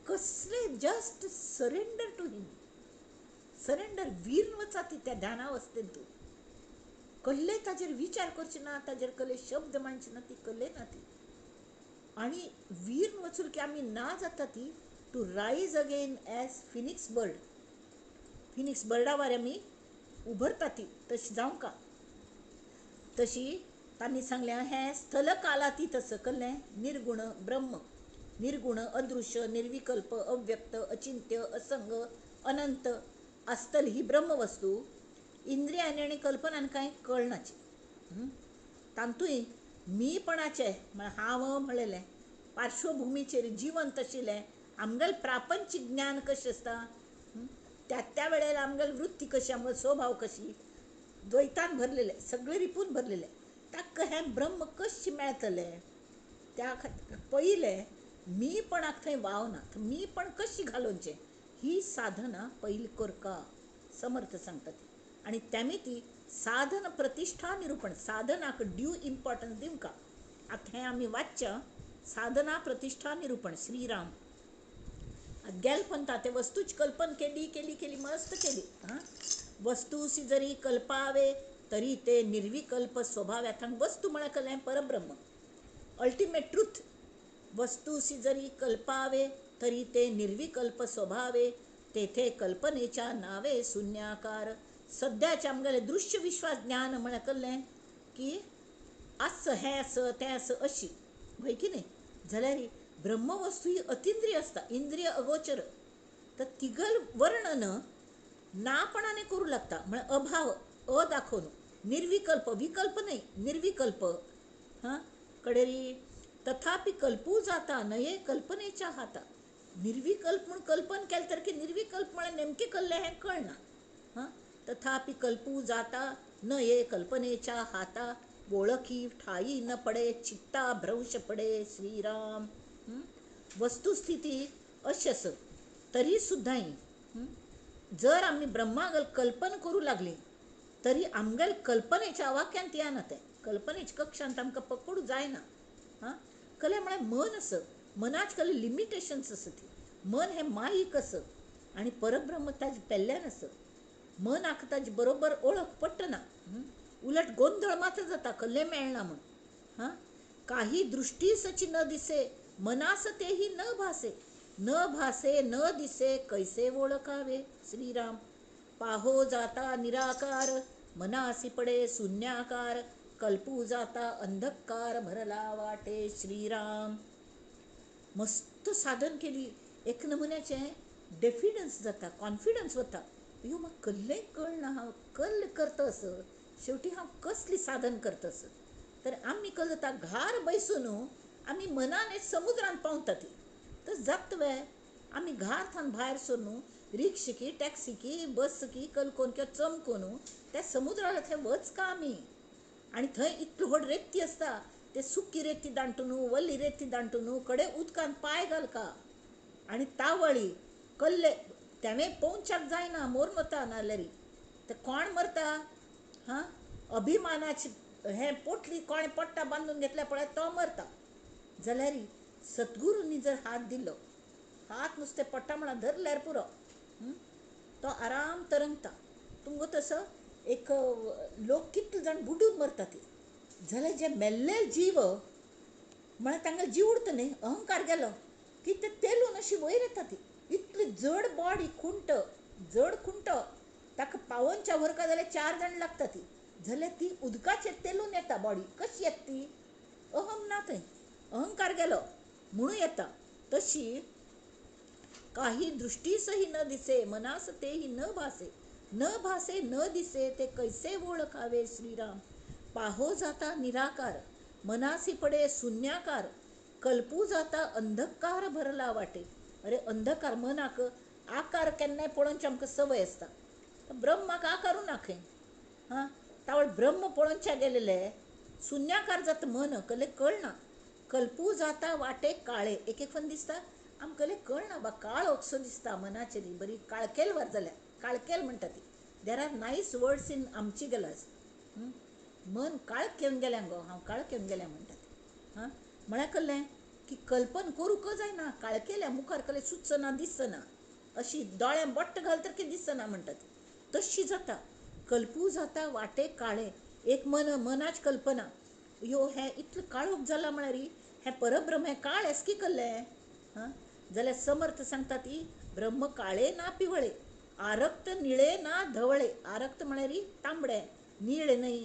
कसले just surrender to him, surrender वीर वचा ती त्या ध्यानावस्थेंत. तूं कसले ताजेर विचार करचे ना, ताजेर कसले शब्द मांडचे ना, ती कसले ना ती. आनी वीर वचून की आमी ना जाता ती, To rise again as phoenix bird. Phoenix बर्डा वारे आमी उभरता ती तशी जावंका. तशी तांणी सांगलें हें स्थल कालातीत असं कल्लें निर्गुण ब्रह्म, निर्गुण अदृश्य निर्विकल्प अव्यक्त अचिंत्य असंग अनंत आसतली ही ब्रह्मवस्तू इंद्रियांनी आनी कल्पनान कांय कळनाची. तांतूय मीपणाचें म्हळ्यार हांव म्हणलेलें पार्श्वभुमीचेर जिवंत आशिल्लें आमगेलें प्रापंचीक ज्ञान कशें आसता, त्या त्या वेळेर आमगेली वृत्ती कशी, आमगेलो स्वभाव कशी, द्वैतान भरलेलें सगळें रिपून भरलेलें, ताका हें ब्रह्म कशें मेळटलें? त्या खातीर पयलें मीपणाक थंय वाव ना, मीपण कशी घालोवचें ही साधना पयलीं करका समर्थ सांगता ती. आनी तेमी ती साधन प्रतिश्ठा निरुपण, साधनाक ड्यू इम्पॉर्टन्स दिवंका. आतां हें आमी वाचच्या साधना प्रतिश्ठा निरुपण श्रीराम. आतां गेल पंथा ते वस्तूची कल्पना केली केली केली मस्त केली. हां, वस्तूसी जरी कल्पावे तरी ते निर्विकल्प स्वभाव. थांग वस्तू म्हळ्यार कसलें? परब्रह्म, अल्टिमेट ट्रूथ. वस्तूसी जरी कल्पावे तरी ते निर्विकल्प स्वभावे, तेथे कल्पनेच्या नावे शून्याकार. सद्याचे आमगेलें दृश्य विश्वास ज्ञान म्हळ्यार कसलें की आस हें आस तें आस अशी हय की न्ही. जाल्यार ब्रह्मवस्तू ही अतिंद्रिय आसता, इंद्रिय अगोचर. तर तिगल वर्णन नापणाने करूं लागता, म्हळ्यार अभाव अ दाखोवन, निर्विकल्प, विकल्प न्हय निर्विकल्प. हां, कडेरी तथापि कल्पू जाता नये कल्पनेच्या हाता. निर्विकल्प म्हूण कल्पन केलें तर की निर्विकल्प म्हळ्यार नेमकें कसलें हें कळना. हां, तथापि कल्पू जाता नये कल्पनेच्या हाता, ओळखी ठाई न पडे चित्ता भ्रंश पडे. श्रीराम. वस्तुस्थिती अशी आसत तरी सुद्दां जर आमी ब्रह्मागल कल्पना करूं लागली तरी आमगेल कल्पनेच्या आवाक्यांत येना, तें कल्पनेच्या कक्षांत आमकां पकडूं जायना. हां, कलें म्हळ्यार मन आस, मनाच कले लिमिटेशन्स आसा ती. मन हें मायीक आस आनी परब्रह्म ताजे पेल्ल्यान आस. मनाक ताजे बरोबर ओळख पडटना, उलट गोंदळ मात्र जाता, कल्लें मेळना म्हूण. हां, काही दृष्टीसची न दिसे मनास तेही न भासे, न भासे न दिसे कैसे ओळखावे. श्रीराम. पाहो जाता निराकार मनासी पडे शून्याकार, कल्पू जाता अंधकार भरला वाटे. श्रीराम. मस्त साधन केली, एक नमुन्याचें डेफिडन्स जाता, कॉन्फिडन्स वता. यो म्हाका कल्लें कळना हांव कल्ल करता असं, शेवटी हांव कसली साधन करता असं. तर आमी कल जाता घार बैसून आमी मनान समुद्रान पावता ती तर जाता वे. आमी घार थावन भायर सरून रिक्षा की टॅक्सी की बस की कलकोन किंवा चमकोन त्या समुद्राला थंय वच का आमी. आनी थंय इतली व्हड रेती आसता, ते सुकी रेती दांटून वल्ली रेती दांटून कडे उदकान पांय घालका आनी तावळी कल्ले तेणें पोवच्याक जायना, मोर वता नाल्यार ते कोण मरता. हां, अभिमानाची हें पोटली कोणें पोट्टा बांदून घेतल्या पळय तो मरता. जाल्यार सद्गुरूंनी जर हात दिलो, हात नुस्तें पोट्टा म्हणा धरल्यार पुरो, तो आराम तरंगता. तुमकां तसो एक लोक कितले जाण बुडून मरता ती. जाल्यार जे मेल्ले जीव म्हळ्यार तांकां जीव उरता न्ही, अहंकार गेलो की ते तेलून अशी वयर येता ती. इतली जड बॉडी, खुंट जड खुंट, ताका पावोवच्या व्हरका जाल्यार 4 जाण लागता ती. जाल्यार ती उदकाचेर तेलून येता बॉडी. कशी येता ती? अहम ना थंय, अहंकार गेलो म्हणून येता. तशी काही दृष्टीसही न दिसे मनास तेही न भासे, न भासे न दिसे ते कैसे ओळखावे. श्रीराम. पाहो जाता निराकार मनासी पडे शून्याकार, कल्पू जाता अंधकार भरला वाटे. अरे अंधकार मनाक आकार केन्नाय पळोवची आमकां संवय आसता, ब्रह्माक आकारू ना खंय. हां, तावळ ब्रह्म पळोवच्या गेलेले शून्याकार जाता मन, कले कळना. कल्पू जाता वाटे काळे. एक एक फन दिसता आमकां कले कळना बा, काळो कसो दिसता मनाचेर, बरी काळकेल वर जाल्या, काळकेल म्हणटा ती. There are nice words in आमची गलास. मन काळखेवन गेल्या गो, हांव काळखेवन गेल्या म्हणटा ती. हां, म्हळ्यार कसलें की कल्पन करूंक जायना, काळकेल्या मुखार कले सुचना दिसना, अशी दोळ्यां बट्ट घाल तर की दिसना म्हणटा ती. तशी जाता कल्पू जाता वाटे काळे. एक मन मनाच कल्पना यो हें इतलें काळोख जाला म्हळ्यार हें परब्रह्म हें काळ एसकी कल्लें. हां, जाल्यार समर्थ सांगता ती ब्रह्म काळे ना पिवळे, आरक्त निळे ना धवळे. आरक्त म्हळ्यार तांबडे, निळे न्हय,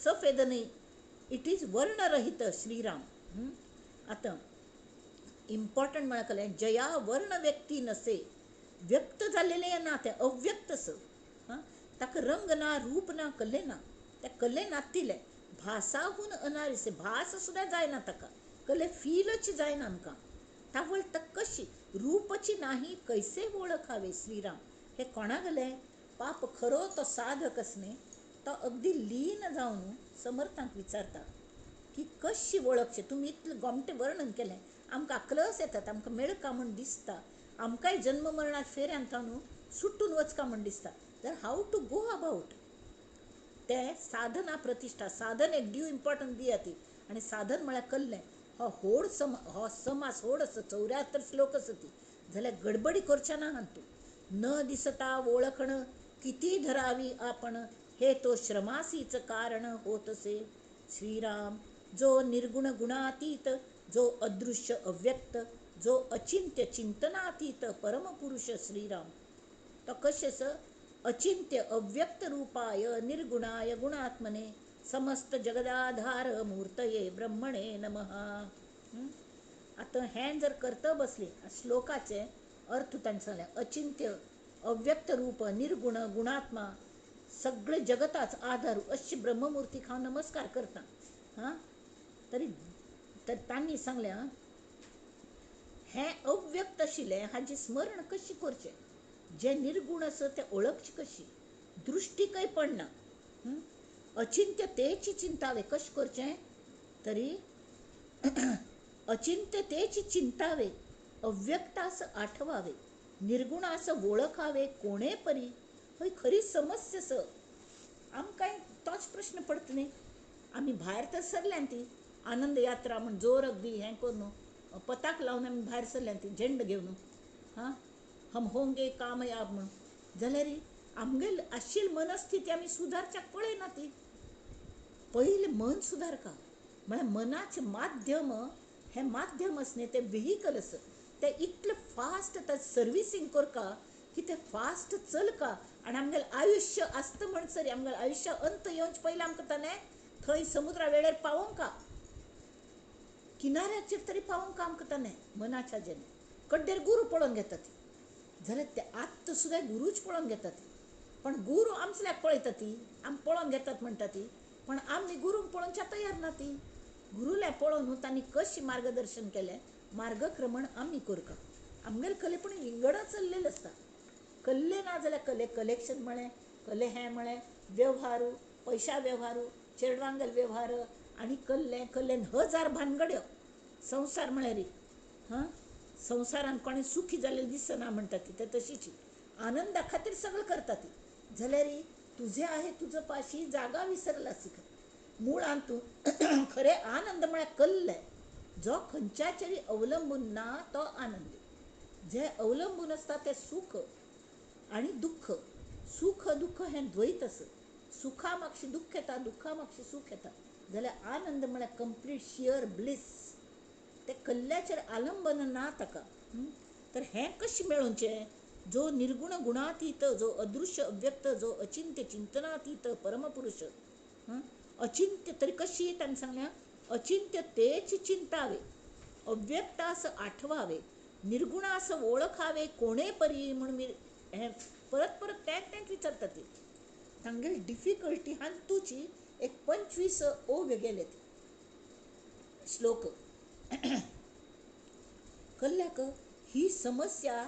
सफेद न्हय, it is वर्णरहित श्रीराम. आतां इम्पॉर्टंट म्हळ्यार कळ्ळें, जया वर्ण व्यक्ती नसे, व्यक्त जाल्लेलें ना, तें अव्यक्त स. ताका रंग ना, रूप ना, कल्लें ना, तें कल्लें नातिल्लें. भासाहून अनारिसे, भास सुद्दां जायना ताका, कल्ले फिलच जायना आमकां. तावळ तक कशी रूपची नाही कैसे ओळखावे श्रीराम. हे कोणा गेले पाप खरो तो साधक आसने तो अगदी लीन जावन समर्थांक विचारता की कशी वळखचे. तुमी इतलें गोमटें वर्णन केलें, आमकां आकलस येतात, आमकां मेळका म्हूण दिसता, आमकांय जन्म मरणात फेऱ्यान थावन सुटून वचका म्हूण दिसता. जाल्यार how to go about ते साधना प्रतिश्ठा. साधन एक ड्यू इम्पॉर्टन्स दिया ती. आनी साधन म्हळ्यार कल्लें हो होड सम, हो समास होड आसा, 74 श्लोक आसा ती. जाल्यार गडबडी करच्या ना हातूंत. न दिसता वळखण किती धरावी आपण, हे तो श्रमासीच कारण होतसे. श्रीराम जो निर्गुण गुणातीत, जो अदृश्य अव्यक्त, जो अचिंत्य चिंतनातीत परमपुरुष श्रीराम. तो कशें अचिंत्य अव्यक्त रूपाय निर्गुणाय गुणात्मने समस्त जगदाधार मूर्तये ब्रह्मणे नमः. आतां हें जर करता बसली श्लोकाचे अर्थ तांणी सांगलें, अचिंत्य अव्यक्त रूप निर्गुण गुणात्मा सगळे जगताच आधार अशी ब्रह्ममूर्तीक हांव नमस्कार करता. हां, तरी तर तांणी सांगलें हें अव्यक्त आशिल्लें हाजें स्मरण कशें करचें, जें निर्गुण आसा तें ओळखचें कशी, दृश्टीकय पडना. अचिंत्य तेची चिंतावे कशें करचें, तरी अचिंत्य तेची चिंतावे अव्यक्तास आठवावे निर्गुणास वळखावे कोणे परी. हय खरी समस्या स. आमकां तोच प्रश्न पडटा न्ही. आमी भायर तर सरल्यान ती आनंद यात्रा म्हूण जोर अगदी हें करून पताक लावन आमी भायर सरल्यान ती झेंड घेवन, हां हम होंगे कामयाब म्हूण. जाल्यार आमगेल आशिल्ली मनस्थिती आमी सुदारच्याक पळयना ती. पयलें मन सुदारका म्हळ्यार मनाचें माध्यम हें माध्यम आसा न्ही, तें व्हेकल आसा, तें इतलें फास्ट तें सर्विसींग करका की तें फास्ट चलका आनी आमगेलें आयुश्य आसता म्हणसर आमगेलें आयुश्य अंत येवचे पयलीं आमकां ताणें थंय समुद्रा वेळेर पावोवंका, किनाऱ्याचेर तरी पावोवंका आमकां ताणें मनाच्या जेणे. कड्डेर गुरू पळोवन घेता ती, जाल्यार ते आत्तां सुद्दां गुरूच पळोवन घेता ती. पण गुरू आमचल्याक पळयता ती, आमी पळोवन घेतात म्हणटा ती, पण आमी गुरूंक पळोवच्या तयार ना ती. गुरूल्या पळोवन तांणी कशें मार्गदर्शन केलें, मार्गक्रमण आमी करका. आमगेले कले पण विंगडा चल्लेलें आसता. कल्ले ना जाल्यार कले कलेक्शन म्हळें, कले हें म्हळें, वेव्हारू पयशा वेव्हारू, चेडवांगेल वेव्हार आनी कल्ले कल्लेन हजार भानगड्यो. संवसार म्हळ्यार हां, संवसारान कोणें सुखी जाल्लें दिसना म्हणटा ती, ते तशीच आनंदा खातीर सगळें करता ती. जाल्यार तुजें आहे तुजो पाशी जागा विसरला शिक. मुळांत तूं खरें आनंद म्हळ्यार कल्ले जो खंयच्याचेर अवलंबून ना तो आनंद. जे अवलंबून आसता तें सुख आनी दुख्ख. सुख दुख्ख हें द्वैत आसा. सुखा मागशी दुख्ख येता, दुख्खा मागशी सूख येता. जाल्यार आनंद म्हळ्यार कंप्लीट शियर ब्लिस, ते कल्ल्याचेर आलंबन ना ताका. तर हें कशें मेळोवचें, जो निर्गुण गुणातीत, जो अदृश्य अव्यक्त, जो अचिंत्य चिंतनातीत परमपुरुष. अचिंत्य तरी कशी ताणें सांगलें, अचिंत्य तेच चिंतावे अव्यक्तास आठवावे निर्गुणास वळखावे कोणे परी. म्हूण मी हें परत परत तेंच तेंच विचारता ती. तांगेली डिफिकल्टी हातूची एक 25 ओव्य गेले श्लोक. कल्ल्याक ही समस्या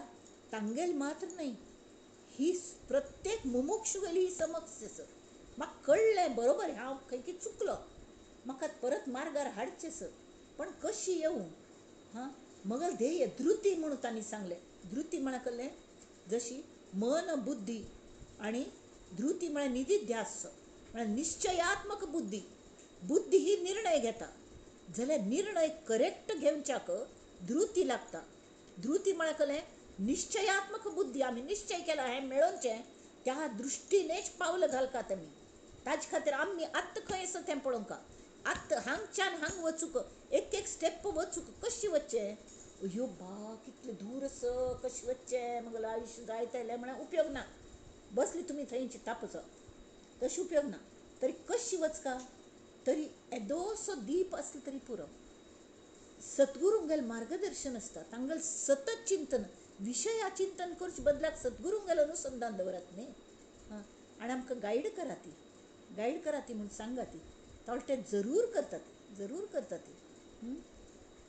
तांगेल मात्र न्हय, ही प्रत्येक मुमुक्षुगेली ही समस्या सर. म्हाका कळ्ळें बरोबर हांव खंय की चुकलो, म्हाका परत मार्गार हाडचें सर, पण कशी येवं. हां, मगल ध्येय धृती म्हणून तांणी सांगलें. धृती म्हळ्यार कळ्ळें, जशी मन बुद्धी आनी धृती म्हळ्यार निधिध्यास म्हळ्यार निश्चयात्मक बुद्धी. बुद्धी ही निर्णय घेता, जाल्यार निर्णय करेक्ट घेवच्याक धृती लागता. धृती म्हळ्यार कळ्ळें निश्चयात्मक बुद्धी. आमी निश्चय केला हें मेळोवचें त्या दृश्टीनेच पावल घालकात आमी. ताजे खातीर आमी आत्तां खंय आसा तें पळोवंका, आत्तां हांगच्यान हांग वचूंक, एक एक स्टेप वचूंक कशी वचचें. अयो बा कितलें दूर आसा, कशें वचचें, म्हगेलें आयुश्य जायत आयलें म्हळ्यार उपयोग ना. बसली तुमी थंय चिंतता तशें उपयोग ना. तरी कशी वचका तरी येदोसो दीप आसलो तरी पुरो. सद्गुरूंगेलें मार्गदर्शन आसता, तांगेलें सतत चिंतन, विशया चिंतन करचे बदलाक सद्गुरूंगेलें अनुसंधान दवरात न्ही. आं, आनी आमकां गायड करा ती, गायड करा ती म्हूण सांगा ती, ते जरूर करतात, जरूर करतात ती.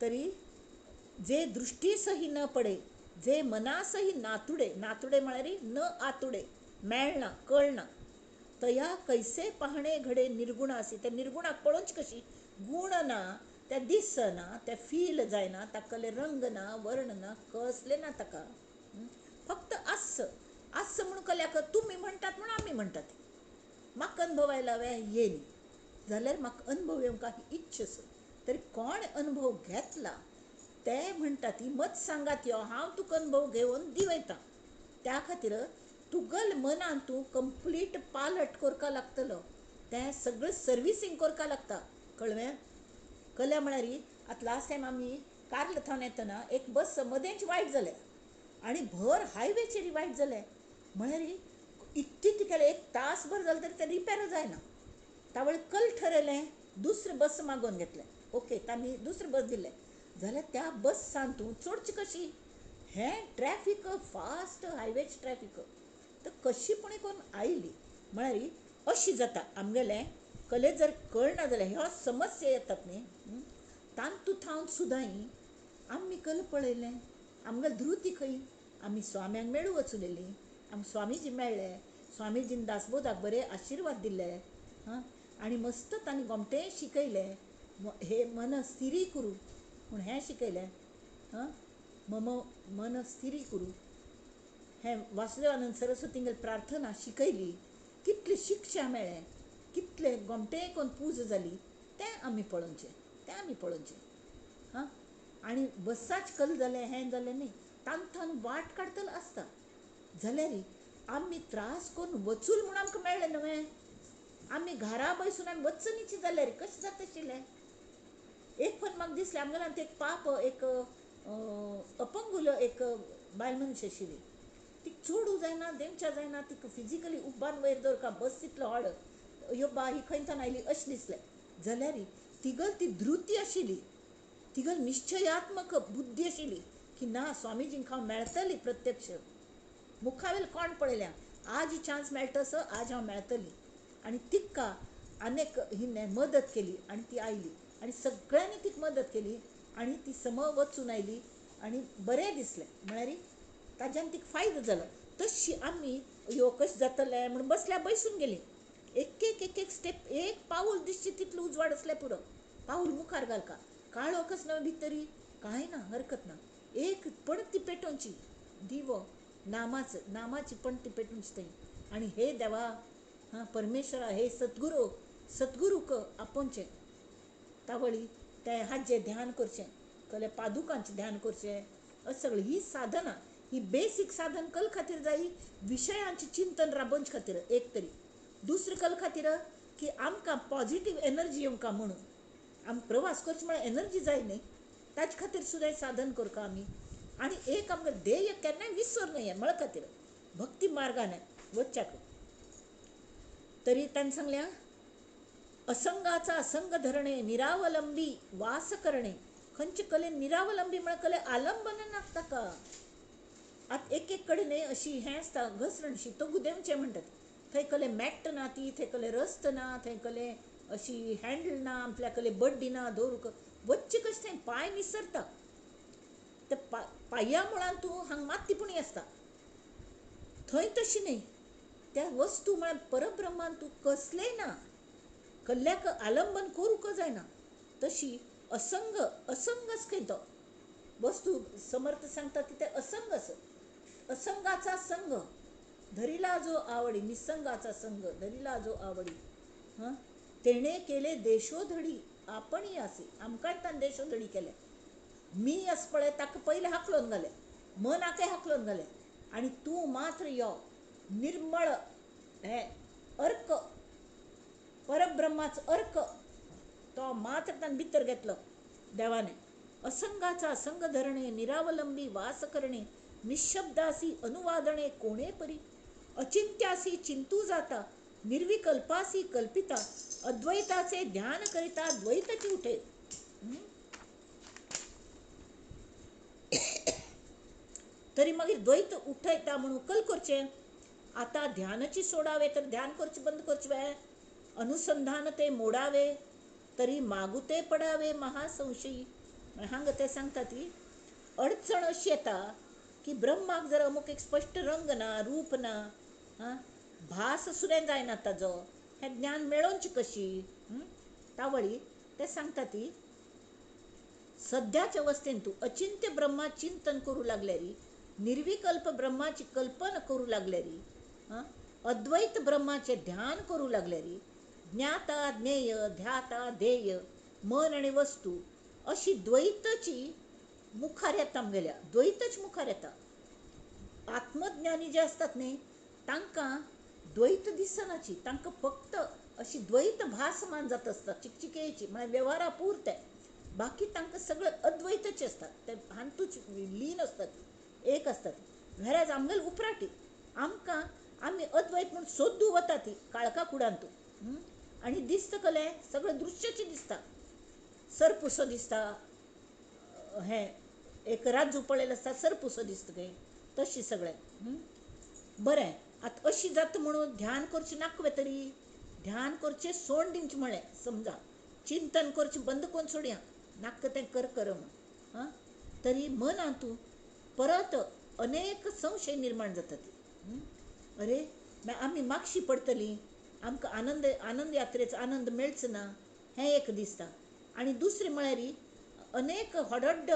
तरी जे दृष्टीसही न पडे, जे मनासही नातुडे, नातुडे म्हळ्यार न आतुडे, मेळना, कळना, तया कैसे पाहणे घडे निर्गुणासी. त्या निर्गुणाक पळोवची कशी, गूण ना, त्या दिसना, त्या फील जायना, ताकले रंग ना, वर्ण ना, कसले ना ताका, फक्त आस्स आस्स म्हूण कल्याक तुमी म्हणटात म्हूण आमी म्हणटात. म्हाका अनुभव आयला वे ये न्ही जाल्यार म्हाका अनुभव येवंक ही इच्छा आसा. तरी कोण अनुभव घेतला ते म्हणटा ती मत सांगात यो, हांव तुका अनुभव घेवन दिवयता. त्या खातीर तुगल मनान तूं कंप्लीट पालट करपा लागतलो, तें सगळें सर्विसींग करपा लागता. कळ्ळें? कल्या म्हळ्यार आतां लास्ट टायम आमी कार्ल थावन येतना एक बस मदेंच वायट जालें आनी भर हायवेचेर वायट जालें. म्हळ्यार इतली तिकेलें एक तासभर जालें तरी तें रिपेर जायना. तावळ कल ठरयलें दुसरें बस मागोवन घेतलें. ओके, तांणी दुसरें बस दिलें जाल्यार त्या बसान तूं चडची कशी, हें ट्रॅफीक फास्ट हायवेच ट्रॅफीक, तर कशी पूण करून आयली. म्हळ्यार अशी जाता आमगेलें कले जर कळना जाल्यार ह्यो समस्या येतात न्ही. तांतू थावन सुद्दां आमी कल पळयलें, आमगेली धृती खंय, आमी स्वाम्यांक मेळूं वचुलेली, आमी स्वामीजी मेळ्ळे, स्वामीजीन दासबोधाक बरे आशिर्वाद दिले. हां, आनी मस्त तांणी गोमटें शिकयलें, हे मन स्थिरी करू म्हूण हें शिकयलें. हां, मम मन स्थिरी करू हें वासुदेवानंद सरस्वतींगेली प्रार्थना शिकयली. कितली शिक्षा मेळ्ळें, कितले गोमटें कोन्न पूजा जाली तें आमी पळोवचें, तें आमी पळोवचें. हां, आनी बसाच कल जालें हें जालें न्ही, तांतून वाट काडटलो आसता. जाल्यार आमी त्रास करून वचूल म्हूण आमकां मेळ्ळें न्हय. आमी घरा बसून आमी वचनीची जाल्यार कशें जाता आशिल्लें. एक पण म्हाका दिसलें आमगेल्यान एक पाप एक अपंगुल एक बायल मनीस आशिल्ली, तिका चडू जायना, देंवच्या जायना, तिका फिजिकली उबान वयर दवरका बस तितलो हड, ह्यो बा ही खंयच्यान आयली अशें दिसलें. जाल्यार तिगल ती धृती आशिल्ली, तिगल निश्चयात्मक बुद्धी आशिल्ली की ना स्वामीजींक हांव मेळटली प्रत्यक्ष, मुखावेल कोण पळयल्या, आज चान्स मेळटा आज हांव मेळटली. आनी तिका आनेक हिणें मदत केली आनी ती आयली आनी सगळ्यांनी तिका मदत केली आनी ती सम वचून आयली आनी बरें दिसलें. म्हळ्यार ताज्यान तिका फायदो जालो. तशी आमी ह्यो कशें जातलें म्हूण बसल्या बसून गेली. एक एक एक एक स्टेप, एक पावल दिसचें तितलो उजवाड आसल्यार पुरो, पावल मुखार घालका, काळोखच न्हय भितरी, कांय ना, हरकत ना. एक पणती पेटोवची दिवो नामाच, नामाची पणती पेटोवची थंय आनी हे देवा, हां परमेश्वरा, हे सद्गुरू, सद्गुरूक आपोवचें. तावळी ते हाजें ध्यान करचें, कले पादुकांचें ध्यान करचें, अशें सगळें. ही साधना, ही बेसीक साधन कल खातीर जाय, विशयांचें चिंतन राबोवचे खातीर एक तरी. दुसरें कल खातीर की आमकां पॉझिटीव एनर्जी येवंका म्हणून, आम प्रवास करचो म्हळ्यार एनर्जी जाय न्ही, ताचे खातीर सुद्दां साधन करता आमी. आनी एक आमकां ध्येय केन्नाय विसर न्हय म्हळ्या खातीर भक्ती मार्गान वचच्याक. तरी ताणें सांगल्या, असंगाचा असंग धरणे, निरावलंबी वास करणे. खंयचे कले निरावलंबी म्हळ्यार कले आलंबन नासता ताका. आतां एक एक कडेन न्ही अशी हें आसता घसरणशी, तो गुदेवचें म्हणटात, थंय कले मॅट ना, ती थंय कले रस्त ना, थंय कले अशी हँडल ना, आपल्या कले बड्डी ना दवरूंक, वच्चें कशें थंय पांय निसरता. त्या पांया मुळान तूं हांगा मात्ती पुणी आसता, थंय तशी न्ही. त्या वस्तू म्हळ्यार परब्रह्मान तूं कसलें ना, कल्ल्याक आलंबन करूंक जायना. तशी असंग, असंगच खंय तो वस्तू समर्थ सांगता ती ते असंग आसा. असंगाचा संग धरिला जो आवडी, निसंगाचा संग धरिला जो आवडी. हां, तेणे केले देशोधडी आपणही असे. आमकांय ताणें देशोधडी केले. मी अस पळय ताका पयलें हाकलोवन घालें, मनाकय हाकलोवन घालें, आनी तूं मात्र यो निर्मळ हें अर्क, परब्रह्माचो अर्क तो मात्र ताणें भितर घेतलो देवाने. असंगाचा संग धरणे, निरावलंबी वास करणे, निशब्दासी अनुवादणे कोणे परी, अचिंत्यासी चिंतू जाता, निर्विकल्पासी कल्पिता, अद्वैताचे ध्यान करिता द्वैतची उठे. तरी मागीर द्वैत उठयता म्हणून कल करचें. आतां ध्यानाची सोडावे तर ध्यान करचें बंद करचें वे, अनुसंधान ते मोडावे तरी मागुते पडावे महासंशयी. हांगा ते सांगता ती अडचण अशी येता की ब्रह्माक जर अमुक एक स्पश्ट रंग ना, रूप ना, आं भास सुद्दां जायना ताजो, हें ज्ञान मेळोवचें कशी. तावळी ते सांगता ती सद्याच्या अवस्थेन तूं अचिंत्य ब्रह्मा चिंतन करूं लागल्यारी, निर्विकल्प ब्रह्माची कल्पना करूं लागल्यारी, अद्वैत ब्रह्माचें ध्यान करूं लागल्यारी, ज्ञाता ज्ञेय ध्याता ध्येय मन आनी वस्तू अशी द्वैतची मुखार येता आमगेल्या, द्वैतच मुखार येता. आत्मज्ञानी जे आसतात न्ही तांकां द्वैत दिसनाची, तांकां फक्त अशी द्वैत भासमान जात आसता, चिकचिकेची, म्हळ्यार वेव्हारा पुरतें, बाकी तांकां सगळें अद्वैतच आसता, ते हातूंत लीन आसतात, एक आसतात. वेराज आमगेले उपराटी आमकां आमी अद्वैत म्हूण सोदू वता ती काळखा कुडांतू आनी दिसता कलें सगळें दृश्याचें दिसता, सरपुसो दिसता, हें एक राजू पळयलें आसता सरपुसो दिसता खंय, तशी सगळें. बरें आतां अशी जाता म्हणून ध्यान करचें नाका तरी, ध्यान करचें सोड दिवचें म्हळें समजा, चिंतन करचें बंद करून सोडया, नाका तें कर कर म्हूण. आं तरी मनांतू परत अनेक संशय निर्माण जाता ती. अरे आमी मागशी पडटली, आमकां आनंद आनंद यात्रेचो आनंद मेळचो ना, हें एक दिसता. आनी दुसरें म्हळ्यार अनेक हडड्ड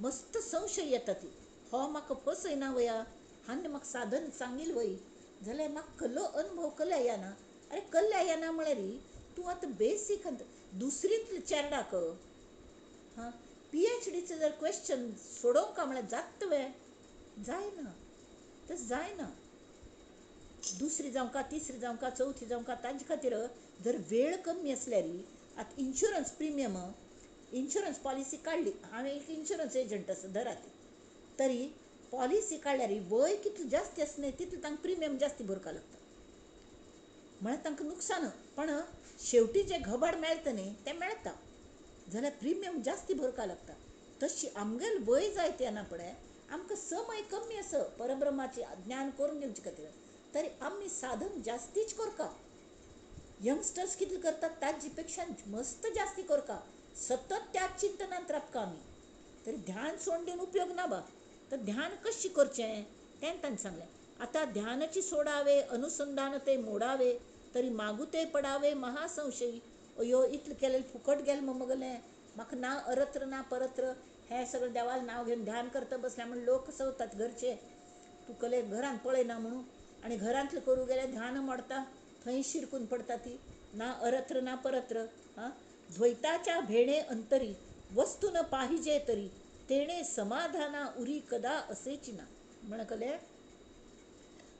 मस्त संशय येता ती, हो म्हाका फसयना वया, हांवें म्हाका साधन सांगील वय जाल्यार म्हाका कल्लो अनुभव कल्ल्या येना. अरे कल्ल्या येना म्हळ्यार तूं आतां बेसीक दुसरींतले चेरडाक हां PhDचें जर क्वेश्चन सोडोवंक म्हळ्यार जाता वे, जायना, तशें जायना. दुसरी जावं का तिसरी जावं का चवथी जावं का, तांचे खातीर जर वेळ कमी आसल्यार आतां इन्शुरन्स प्रिमियम इन्शुरन्स पॉलिसी काडली, हांवें एक इन्शुरन्स एजंट आसा धरात, तरी पॉलिसी काडल्यार वय कितलें जास्त आसा न्ही तितलें तांकां प्रिमियम जास्ती भरपाक लागता, म्हळ्यार तांकां नुकसान, पण शेवटी जें घबाड मेळटा न्ही तें मेळटा, जाल्यार प्रिमियम जास्ती भरपाक लागता. तशी आमगेल वय जायत येना पळय आमकां समय कमी आसा परब्रह्माचें ज्ञान करून घेवचे खातीर, तरी आमी साधन जास्तीच करता. यंगस्टर्स कितलें करतात ताजे पेक्षा मस्त जास्ती करता, सतत त्याच चिंतनांत राबता आमी, तरी ध्यान सोडून दिवन उपयोग ना बा. तर ध्यान कशें करचें तें ताणें सांगलें. आतां ध्यानाची सोडावे अनुसंधान ते मोडावे तरी मागुते पडावे महासंशयी. अयो इतलें केलें फुकट गेलें मगलें, म्हाका ना अरत्र ना परत्र, हें सगळें देवालें नांव घेवन ध्यान करता बसल्या म्हूण लोक सवतात घरचे, तूं कले घरांत पळयना म्हणून, आनी घरांतलें करूं गेल्यार ध्यान मोडता, थंय शिरकून पडटा ती, ना अरत्र ना परत्र. आं द्वैताच्या भेणे अंतरी वस्तू न पाहिजे तरी तेणे समाधाना उरी कदा असेची ना. म्हणकले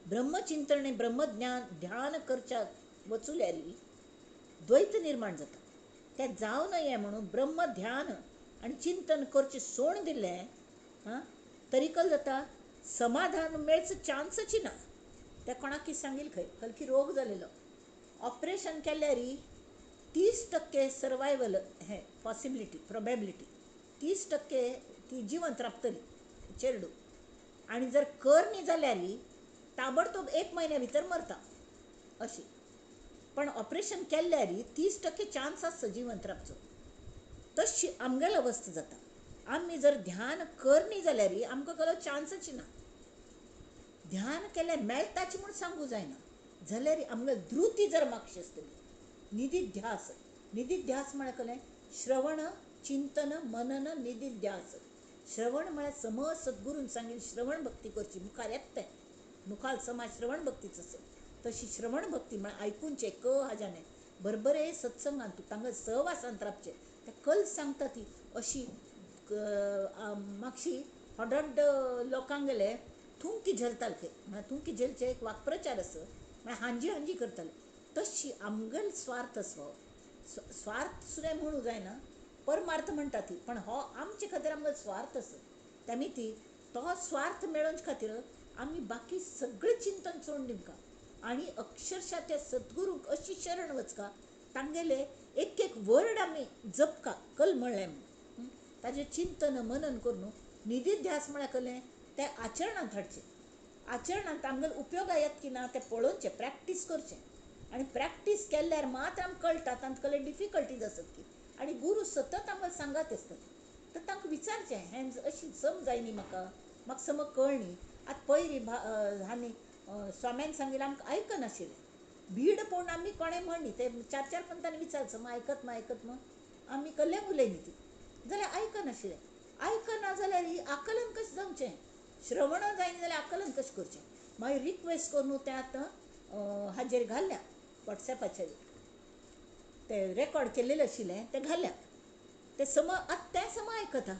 ब्रह्मचिंतने ब्रह्मज्ञान ध्यान करच्या वचुल्यारी द्वैत निर्माण जाता, तें जावं नये म्हणून ब्रह्म ध्यान आनी चिंतन करचें सोड दिलें आं तरी कल जाता समाधान मेळचो चान्सच ना. ते कोणाक कितें सांगील खंय कलकी रोग जालेलो, ऑपरेशन केल्यारी 30% सर्वायवल हें पॉसिबिलिटी प्रोबेबिलिटी 30% ती जिवंत राबतली चेरडू, आनी जर कर न्ही जाल्यार ताबडतोब 1 म्हयन्या भितर मरता अशी. पण ऑपरेशन केल्यार 30% चान्स आसता जिवंत रावचो. तशी आमगेली अवस्था जाता. आमी जर ध्यान कर न्ही जाल्यार आमकां कसलो चान्सच ना. ध्यान केल्यार मेळटाच म्हूण सांगू जायना, जाल्यार आमगे धृती जर मागशी आसतली, निधिध्यास. निधिध्यास म्हळ्यार कसलें? श्रवण चिंतन मनन निधिध्यास. श्रवण म्हळ्यार समज सद्गुरून सांगील श्रवण भक्ती करची, मुखार येता तें मुखार समाज श्रवण भक्तीच आसा. तशी श्रवण भक्ती म्हळ्यार आयकुचें क हाज्याने बरोबर सत्संगान तूं तांकां सहवासांत रावचें, ते कल सांगता ती अशी मागशी हडड लोकांक गेले थुंकी झेलताले खंय, म्हळ्यार थुंकी झेलचें एक वाक्प्रचार आसा, म्हळ्यार हांजी हांजी करताले. तशी आमगेलो स्वार्थ आसलो, स्वार्थ सुद्दां म्हणूं जायना, परमार्थ म्हणटा ती, पण हो आमचे खातीर आमकां स्वार्थ आसा. त्या ती तो स्वार्थ मेळोवचे खातीर आमी बाकी सगळें चिंतन सोडून दिवंका आनी अक्षरशा त्या सद्गुरूंक अशी शरण वचका, तांगेले एक एक वर्ड आमी जपका कल म्हणलें म्हूण ताजें चिंतन मनन करून निधिध्यास म्हळ्यार कलें तें आचरणांत हाडचें. आचरणांत आमगेले उपयोगा येता की ना तें पळोवचें, प्रॅक्टीस करचें आनी प्रॅक्टीस केल्यार मात्र आमकां कळटा तांकां कले डिफिकल्टीज आसत की, आनी गुरू सतत आमकां सांगत आसतात. तर तांकां विचारचें हें अशी सम जायनी म्हाका, म्हाका सम कळनी. आतां पयरी हांणी स्वाम्यान सांगिल्लें आमकां आयकनाशिल्लें, भीड पळोवन आमी कोणें म्हणली ते चार चार पंतांनी विचारचो मग आयकत मग आयकत मग आमी कल्लें उलयनी ती जाल्यार आयकनाशिल्लें. आयकना जाल्यार आकलन कशें जावचें, श्रवण जायना जाल्यार आकलन कशें करचें. मागीर रिक्वेस्ट करून तें आतां हाजेर घाल्ल्या वॉट्सॅपाचेर ते रेकॉर्ड केल्लेलें आशिल्लें तें घाल्ल्या, तें सम आतां तें सम आयकता.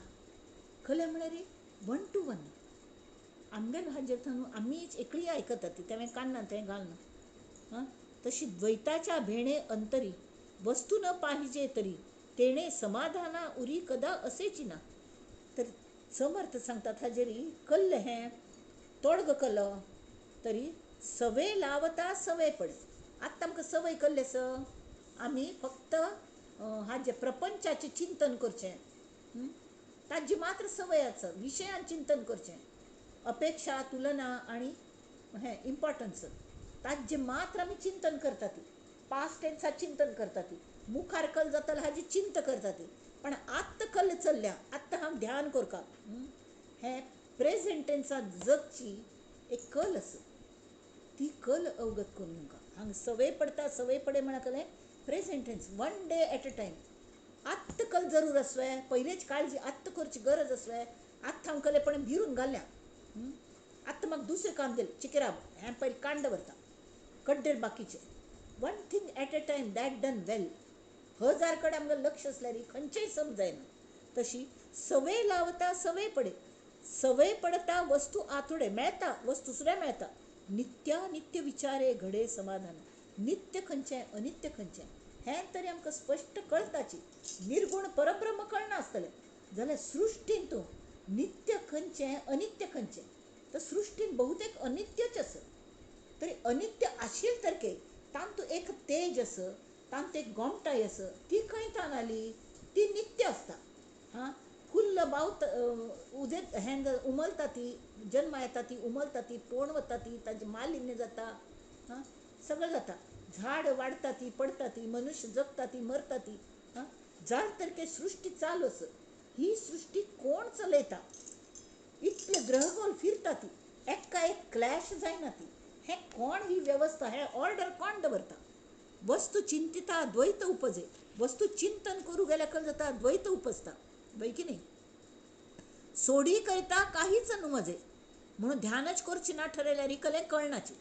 खरें म्हळ्यार 1 to 1 आमगेर हाजेर थंय आमीच एकली आयकता ती, तें कान्ना तें घालना. हां, तशी द्वैताच्या भेणे अंतरी वस्तू न पाहिजे तरी तेणे समाधाना उरी कदा असेची ना. तर समर्थ सांगतात हाजेरी कल्ल हें तोडग कल तरी सवय लावता सवय पडे. आतां आमकां सवय कल्ले स आमी फक्त हाजे प्रपंचाचें चिंतन करचें, ताजी मात्र सवय आसा, विशयान चिंतन करचें, अपेक्षा तुलना आनी हें इम्पॉर्टन्स ताजें मात्र आमी चिंतन करता ती, पास्ट टेन्सात चिंतन करता ती, मुखार कल जातलो हाजी चिंता करता ती, पण आत्तां कल चल्ल्या आत्तां हांव ध्यान करता हें प्रेझेंट टेन्सात जगची एक कल आसा, ती कल अवगत करून घेवंक. हांगा सवय पडता सवय पडे म्हळ्यार कलें present tense, one day at a time. आत्तां कल जरूर आसवे, पयलेच काळजी आत्तां करची गरज आसवे, आत्तां हांव कलें पण भिरून घाल्ल्या, आत्तां म्हाका दुसरें काम दिलें चिकराब हें पयलें कांड व्हरता कड्डेर बाकीचें. One thing at a time that done well. हजार कडेन आमकां लक्ष आसल्यार खंयचेय सम जायना. तशी सवय लावता सवय पडे, सवय पडता वस्तू आतुडे मेळता, वस्तू सुद्दां मेळता. नित्या नित्य विचारे घडे समाधान. नित्य खंयचें अनित्य खंयचें हें तरी आमकां स्पश्ट कळटाची. निर्गुण परब्रह्म कळना आसतलें जाल्यार सृश्टीन तूं नित्य खंयचें अनित्य खंयचें, तर सृश्टीन बहुतेक अनित्यच आसा. तरी अनित्य आशिल्ले तरके तातूंत एक तेज आसा, तातूंत एक गोमटाय आसा, ती खंय तान आली, ती नित्य आसता. हां, फुल्ल बावत उदेत हें उमलता ती, जन्मा येता ती, उमलता ती, पोण वता ती, ताजें मालिन्य जाता, हां सगळें जाता, झाड वाडटा ती, पडटा ती, मनुष्य जगता ती, मरता ती, हां जाण तरके सृश्टी चालू आसा. ही सृश्टी कोण चलयता, इतले ग्रहगोल फिरता ती, एका एक क्लॅश जायना ती, हें कोण ही वेवस्था, हें ऑर्डर कोण दवरता. वस्तू चिंतिता द्वैत उपजे. वस्तू चिंतन करूं गेल्यार कल जाता द्वैत उपजता, वय की न्ही. सोडी करता काहीच नुमजे म्हणून ध्यानच करची ना ठरयल्यार कलें कळनाची.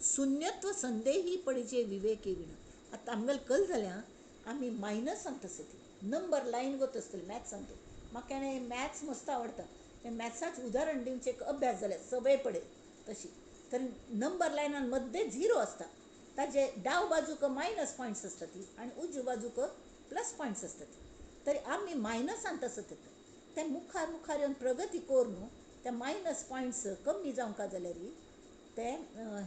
शून्यत्व संदेही पडिजे विवेकी विण. आतां आमगेले कल जाल्या आमी मायनस सांगता आसता ती, नंबर लायन वत आसतली. मॅथ्स सांगता म्हाका, केन्ना मॅथ्स मस्त आवडटा, तें मॅथ्साच उदाहरण दिवचें एक अभ्यास जाल्यार सवय पडे तशी. तर नंबर लायनान मद्दे झिरो आसता, ताजे डाव बाजूक मायनस पॉयंट्स आसता ती आनी उजव्या बाजूक प्लस पॉयंट्स आसता ती. तरी आमी मायनसान तसो येता, ते मुखार मुखार येवन प्रगती करून ते मायनस पॉयंट्स कमी जावंक जाल्यार ते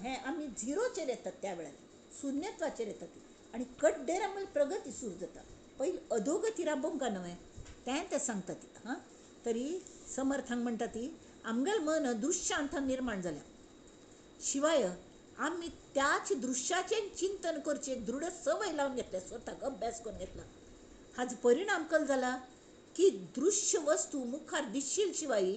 हें आमी झिरोचेर येतात, त्या वेळार शुन्यत्वाचेर येतात ती आनी कड्डेर आमगेली प्रगती सुरू जाता. पयलीं अधोगती राबोवंक न्हय तें तें सांगता ती. हां, तरी समर्थांक म्हणटा ती आमगेलें मन दृश्यांत निर्माण जाल्या, शिवाय आमी त्याच दृश्याचें चिंतन करचें एक दृढ सवय लावन घेतल्या, स्वताक अभ्यास करून घेतला. हाजो परिणाम कल जाला की दृश्य वस्तू मुखार दिसशील शिवाय,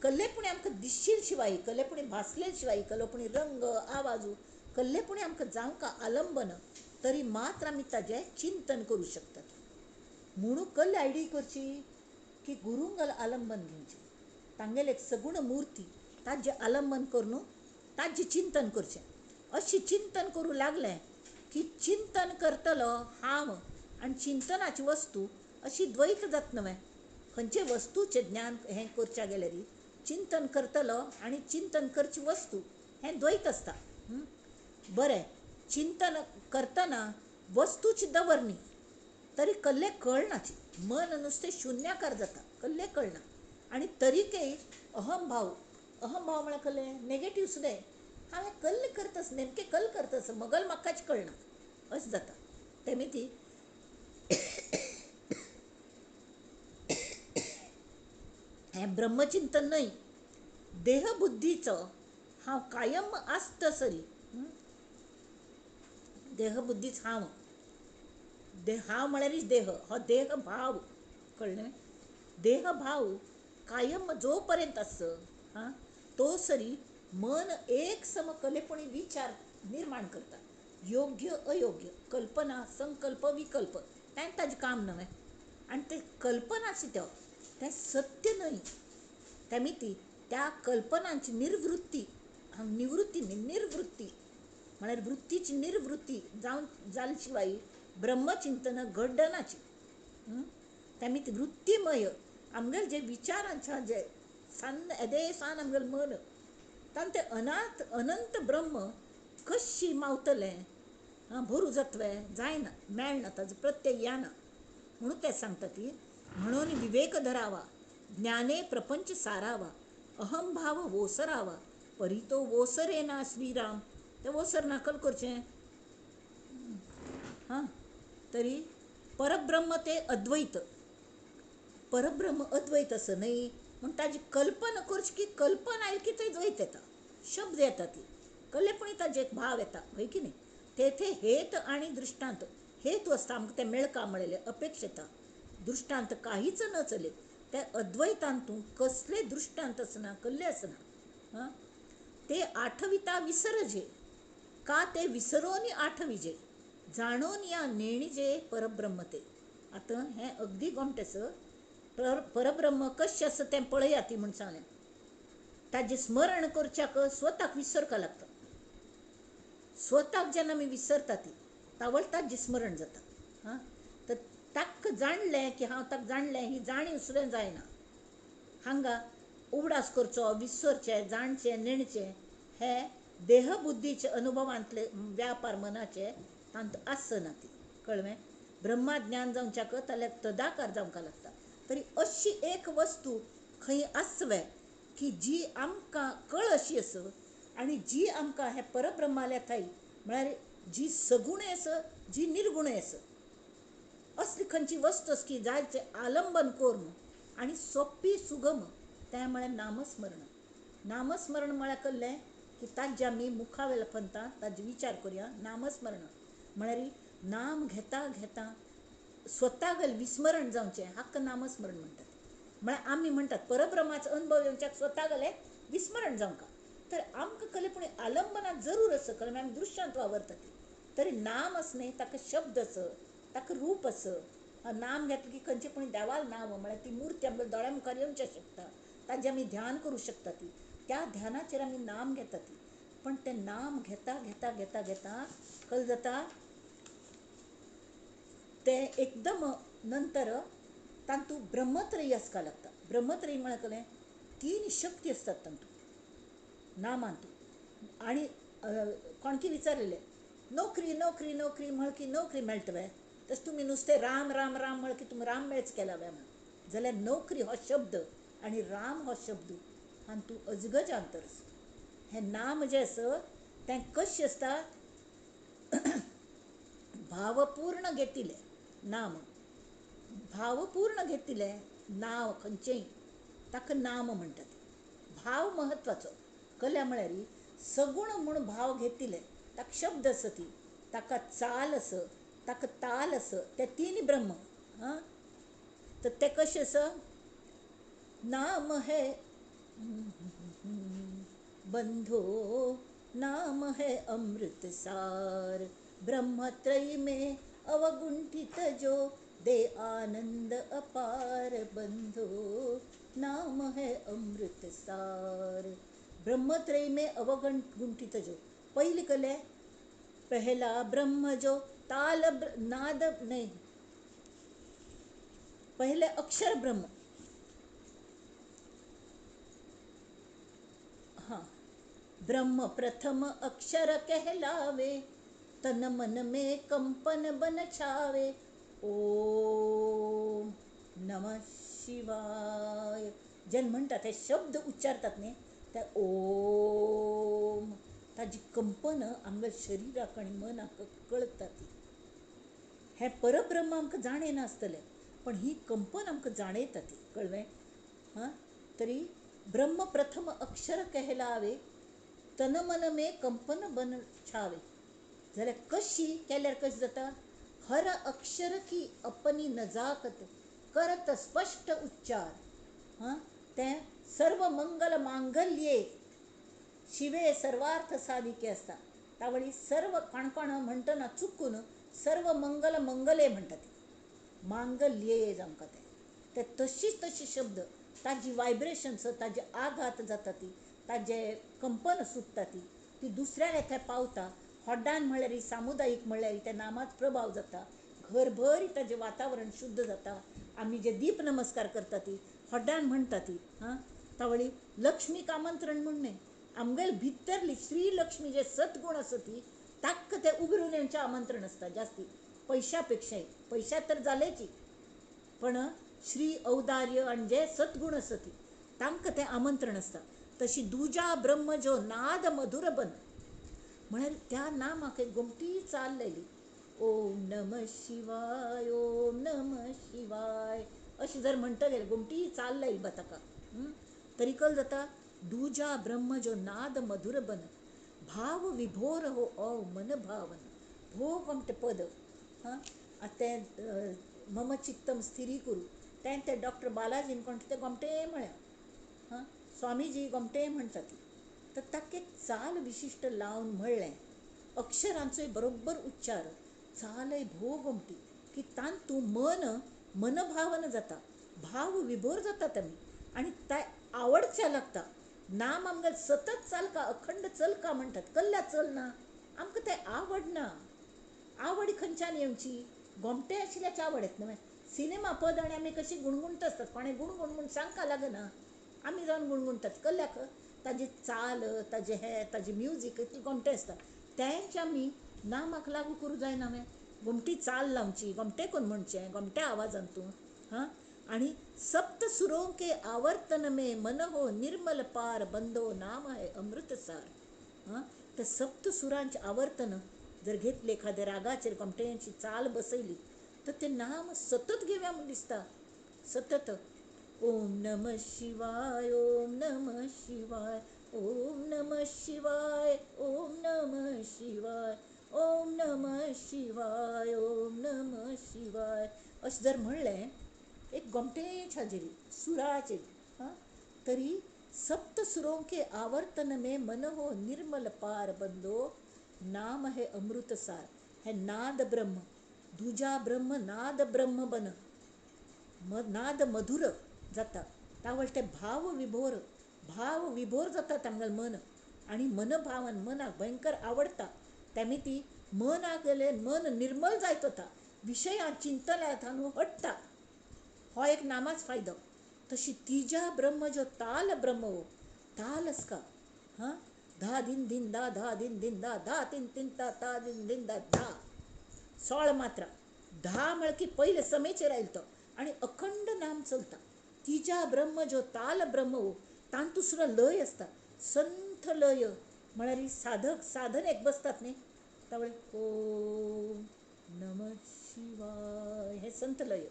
कल्लेपुणे आमकां दिसशील शिवाय, कल्लेपुणे भासले शिवाय, कल्लेपुणे रंग आवाज, कल्लेपुणे आमकां जावंक आलंबन, तरी मात्र आमी ताजें चिंतन करूं शकतात. म्हणून कल्ले आयडी करची की गुरुंगल आलंबन घेवचें, तांगेले एक सगुण मूर्ती ताजें आलंबन करून ताजें चिंतन करचें. अशें चिंतन करूं लागलें की चिंतन करतलो हांव आनी चिंतनाची वस्तू अशी द्वैत जात न्हय. खंयचे वस्तूचें ज्ञान हें करच्या गेल्यार चिंतन करतलो आनी चिंतन करची वस्तू हें द्वैत आसता. बरें, चिंतन करतना वस्तूची दवरणी, तरी कल्ले कळनाची, मन नुस्तें शुन्याकार जाता, कल्ले कळना. आनी तरीकय अहमभाव, अहमभाव म्हळ्यार कल्ले नेगेटीव सुद्दां हांवें कल्ले करतास, नेमकें कल करतास मगल म्हाकाच कळना अशें जाता. तेमी ती हें ब्रह्मचिंतन न्हय, देहबुद्धीचो हांव कायम आसता सरी. देहबुद्धीच हांव, हांव म्हळ्यारीच देह, हो देहभाव कळ्ळें. देहभाव कायम जो पर्यंत आस हां तो सरी मन एक सम कलेपणी विचार निर्माण करता, योग्य अयोग्य, कल्पना संकल्प विकल्प, तें ताजें काम नवें. आनी ते कल्पनाची त्यो तें सत्य न्हय, तेमी ती त्या कल्पनांची निर्वृत्ती, निवृत्ती न्ही निर्वृत्ती म्हळ्यार वृत्तीची निर्वृत्ती जावन जाले शिवाय ब्रह्मचिंतन घडनाची. तेमी ती वृत्तीमय आमगेले जे विचारांच्या जे सान्न येदे सान आमगेलें मन तांचे ते अनाथ अनंत ब्रह्म कशी मावतलें, भरू जातलें, जायना, मेळना, ताजो प्रत्यय येना. म्हणून ते सांगता ती म्हणून विवेक धरावा, ज्ञाने प्रपंच सारावा, अहमभाव वोसरावा, परितो वोसरे ना श्रीराम. ते वोसर ना कल करचें हां. तरी परब्रह्म ते अद्वैत, परब्रह्म अद्वैत असं न्हय म्हूण ताजी कल्पना करची की कल्पना आयली की थंय द्वैत येता, शब्द येता, ती कल्लेपणी ताजे एक भाव येता, हय की न्ही. तेथे हेत आनी दृश्टांत, हेतू आसता आमकां तें मेळका म्हळेलें अपेक्षता, दृश्टांत काहीच न चले. त्या अद्वैतांतू कसले दृश्टांत आसना, कल्ले आसना. हां ते आठविता विसरजे, का ते विसरोनी आठविजे, जाणून या नेणिजे परब्रह्म ते. आतां हें अगदी गोमटें परब्रह्म कशें आसा तें पळयात ती म्हूण सांगलें. ताजें स्मरण करच्याक स्वताक विसरका लागता. स्वताक जेन्ना आमी विसरता ती तावळ ताजें स्मरण जाता. हां तर ताका जाणलें की हांव ताका जाणलें ही जाणीव सुद्दां जायना. हांगा उगडास करचो, विसरचें, जाणचें, नेणचें हे देहबुद्धीचे अनुभवांतले व्यापार मनाचे तांत आसना ती, कळ्ळें. ब्रह्माज्ञान जावच्याक जाल्यार तदाकार जावंक लागता. तरी अशी एक वस्तू खंय आसवे की जी आमकां कळ अशी आसा आनी जी आमकां हें परब्रह्माल्या थाय म्हळ्यार जी सगुण आसा, जी निर्गुण आसा, असली खंयची वस्तू आसा की जायचे आलंबन करून आनी सोंपी सुगम, तें म्हळ्यार नामस्मरण. नामस्मरण म्हळ्यार कळ्ळें की ताजे आमी मुखावेल्या पंथा ताजे विचार करुया. नामस्मरण म्हळ्यार नाम घेता घेता स्वताक विस्मरण जावचें, हाका नामस्मरण म्हणटात. म्हळ्यार आमी म्हणटात परब्रह्माचो अनुभव येवच्याक स्वता गेलें विस्मरण जावंका. तर आमकां कलेपणी आलंबनां जरूर आसा, कारण आमी दृश्यांत वावरता ती. तरी नाम आसलें ताका शब्द आसा, ताका रूप आसा. नाम घेतलें की खंयचें पूण देवाल नांव म्हळ्यार ती मुर्ती आमच्या दोळ्या मुखार येवचें शकता, ताजें आमी ध्यान करूं शकता ती, त्या ध्यानाचेर आमी नाम घेता ती. पण तें नाम घेता घेता घेता घेता कल जाता तें एकदम नंतर तातूंत ब्रह्मत्रयी आसपा लागता. ब्रह्मत्रयी म्हळ्यार कळ्ळें तीन शक्ती आसतात तातूंत नामांतू. आनी कोणकी विचारलेलें नोकरी नोकरी नोकरी म्हळ की नोकरी मेळटा वे, तशें तुमी नुस्तें राम राम राम म्हळ की तुमी राम मेळच केला वे म्हण, जाल्यार नोकरी हो शब्द आनी राम हो शब्द हातूंत अजगज अंतर आसा. हें नाम जें आसा तें कशें आसता, भावपूर्ण घेतिल्लें नाम, भावपूर्ण घेतिल्लें नांव खंयचेंय ताका नाम म्हणटात. भाव म्हत्वाचो. कला म्हळ्यार सगुण म्हूण भाव घेतिल्लें ताका शब्द आसा ती, ताका चाल आसा, ताका ताल आसा, ते तीन ब्रह्म. हां तर तें कशें आसा, नाम है बंधो, नाम है अमृतसार, ब्रह्मत्रयी में अवगुंठित जो दे आनंद अपार, बंधो नाम है अमृतसार. ब्रह्मत्रयी में अवगुंठित जो पहले कले पहला ब्रह्म जो ताल नाद नहीं, पहले अक्षर ब्रह्म. हाँ ब्रह्म प्रथम अक्षर कहलावे, तन मन में कंपन बन छावे, ओम नमः शिवाय जेन्ना म्हणटा ते शब्द उच्चारतात न्ही ते ओम ताजी कंपन आमगे शरिराक आनी मनाक कळटा ती. हें परब्रह्म आमकां जाणयना आसतलें पण ही कंपन आमकां जाणयता ती, कळ्ळें? हां, तरी ब्रह्म प्रथम अक्षर कहलावे तन मन में कंपन बन छावे. जाल्यार कशी केल्यार कशें जाता? हर अक्षर की अपनी नजाकत करत स्पश्ट उच्चार. हां, तें सर्व मंगल मांगल्ये शिवे सर्वार्थ साधिके आसता. तावळी सर्व काणकोण म्हणटना चुकून सर्व मंगल मंगले म्हणटा ती, मांगल्ये जावंका तें. ते तशीच तशी शब्द ताजी वायब्रेशन्स, ताजे आघात जाता ती, ताजे कंपन सुट्टा ती, ती दुसऱ्या थंय पावता. होड्डान म्हळ्यार सामुदायीक म्हळ्यार त्या नामाच प्रभाव जाता, घरभर ताजें वातावरण शुद्ध जाता. आमी जे दीप नमस्कार करता ती होड्डान म्हणटा ती. हां, तावळी लक्ष्मीक आमंत्रण म्हूण न्हय, आमगेले भितरली श्री लक्ष्मी जे सद्गुण आसा ती ताक्क ते उगरून येवचें आमंत्रण आसता जास्ती पयशा पेक्षाय. पयशा तर जालेची पण श्री औदार्य आनी जे सद्गुण आसा ती तांकां तें आमंत्रण आसता. तशी दुजा ब्रह्म जो नाद मधुर बन म्हळ्यार त्या नामाक एक गोमटी चाल लायली. ओम नमः शिवाय ओम नमः शिवाय अशी जर म्हणटा गेले गोमटी चाल लायली बा ताका तरी कल जाता. दुजा ब्रह्म जो नाद मधुर बन भाव विभोर हो औ मन भावन भो गोमटें पद. हां, आतां तें मम चित्तम स्थिरी कुरू तें ते डॉक्टर बालाजीन कोण तें गोमटें म्हळ्यां. हां, स्वामीजी गोमटें म्हणटा ती. तर ताका एक चाल विशिश्ट लावन म्हणलें, अक्षरांचोय बरोबर उच्चार, चालय भोव गोमटी की तातूंत मन मनभावन जाता, भाव विभोर जाता तामी आनी ते आवडच्या लागता. नाम आमकां सतत चलका अखंड चलका म्हणटात, कल्ल्या चलना आमकां तें आवडना. आवड खंयच्यान येवची? गोमटे आशिल्ल्याची आवड येता न्हय. सिनेमा पद आनी आमी कशी गुणगुणटा आसतात, कोणें गुणगुण म्हूण सांगपाक लागना, आमी जावन गुणगुणटात. कल्ल्याक ताजी चाल, ताजें हें, ताजें म्युजीक इतलें गोमटें आसता. तेंच आमी नामाक लागू करूं जायना न्हय. गोमटी चाल लावची, गोमटें करून म्हणचें, गोमट्या आवाजान तूं. हां, आनी सप्त सुरों के आवर्तन में मन हो निर्मल पार बंदो नाम है अमृतसार. हां, तर सप्त सुरांचें आवर्तन जर घेतलें एखाद्या रागाचेर गोमट्यांची चाल बसयली तर तें नाम सतत घेवया म्हूण दिसता. सतत ओम नमः शिवाय ओम नमः शिवाय ओम नमः शिवाय ओम नमः शिवाय ओम नमः शिवाय ओम नमः शिवाय अशें जर म्हणलें एक गोमटेच हाजेरी सुराचेर. हां, तरी सप्त सुरों के आवर्तन में मन हो निर्मल पार बंदो नाम है अमृतसार. हे नाद ब्रह्म, दुजा ब्रह्म नाद ब्रह्म बन नाद मधुर जाता. तावळ ते भाव विभोर, भाव विभोर जाता तांगेलें मन आनी मनभावन मनाक भयंकर आवडटा. तेमी ती मनाक गेलें मन निर्मल जायत वता, विशया चिंतनांतल्यान हट्टा. हो एक नामाच फायदो. तशी तिजा ब्रह्म जो ताल ब्रह्म हो ताल आसका. हां, धा दिन दिन धा धा दिन दिन धा धा तीन तीन ता ता दिन दिन धा धा 16 मात्रा. धा म्हळ्यार की पयले समेचेर आयलो तो आनी अखंड नाम चलता. तिजा ब्रह्म जो ताल ब्रह्म हो तातूंत सुद्दां लय आसता, संथ लय म्हळ्यार साधक साधनेक बसतात न्ही तावळ ओम नमः शिवाय हे संत लय.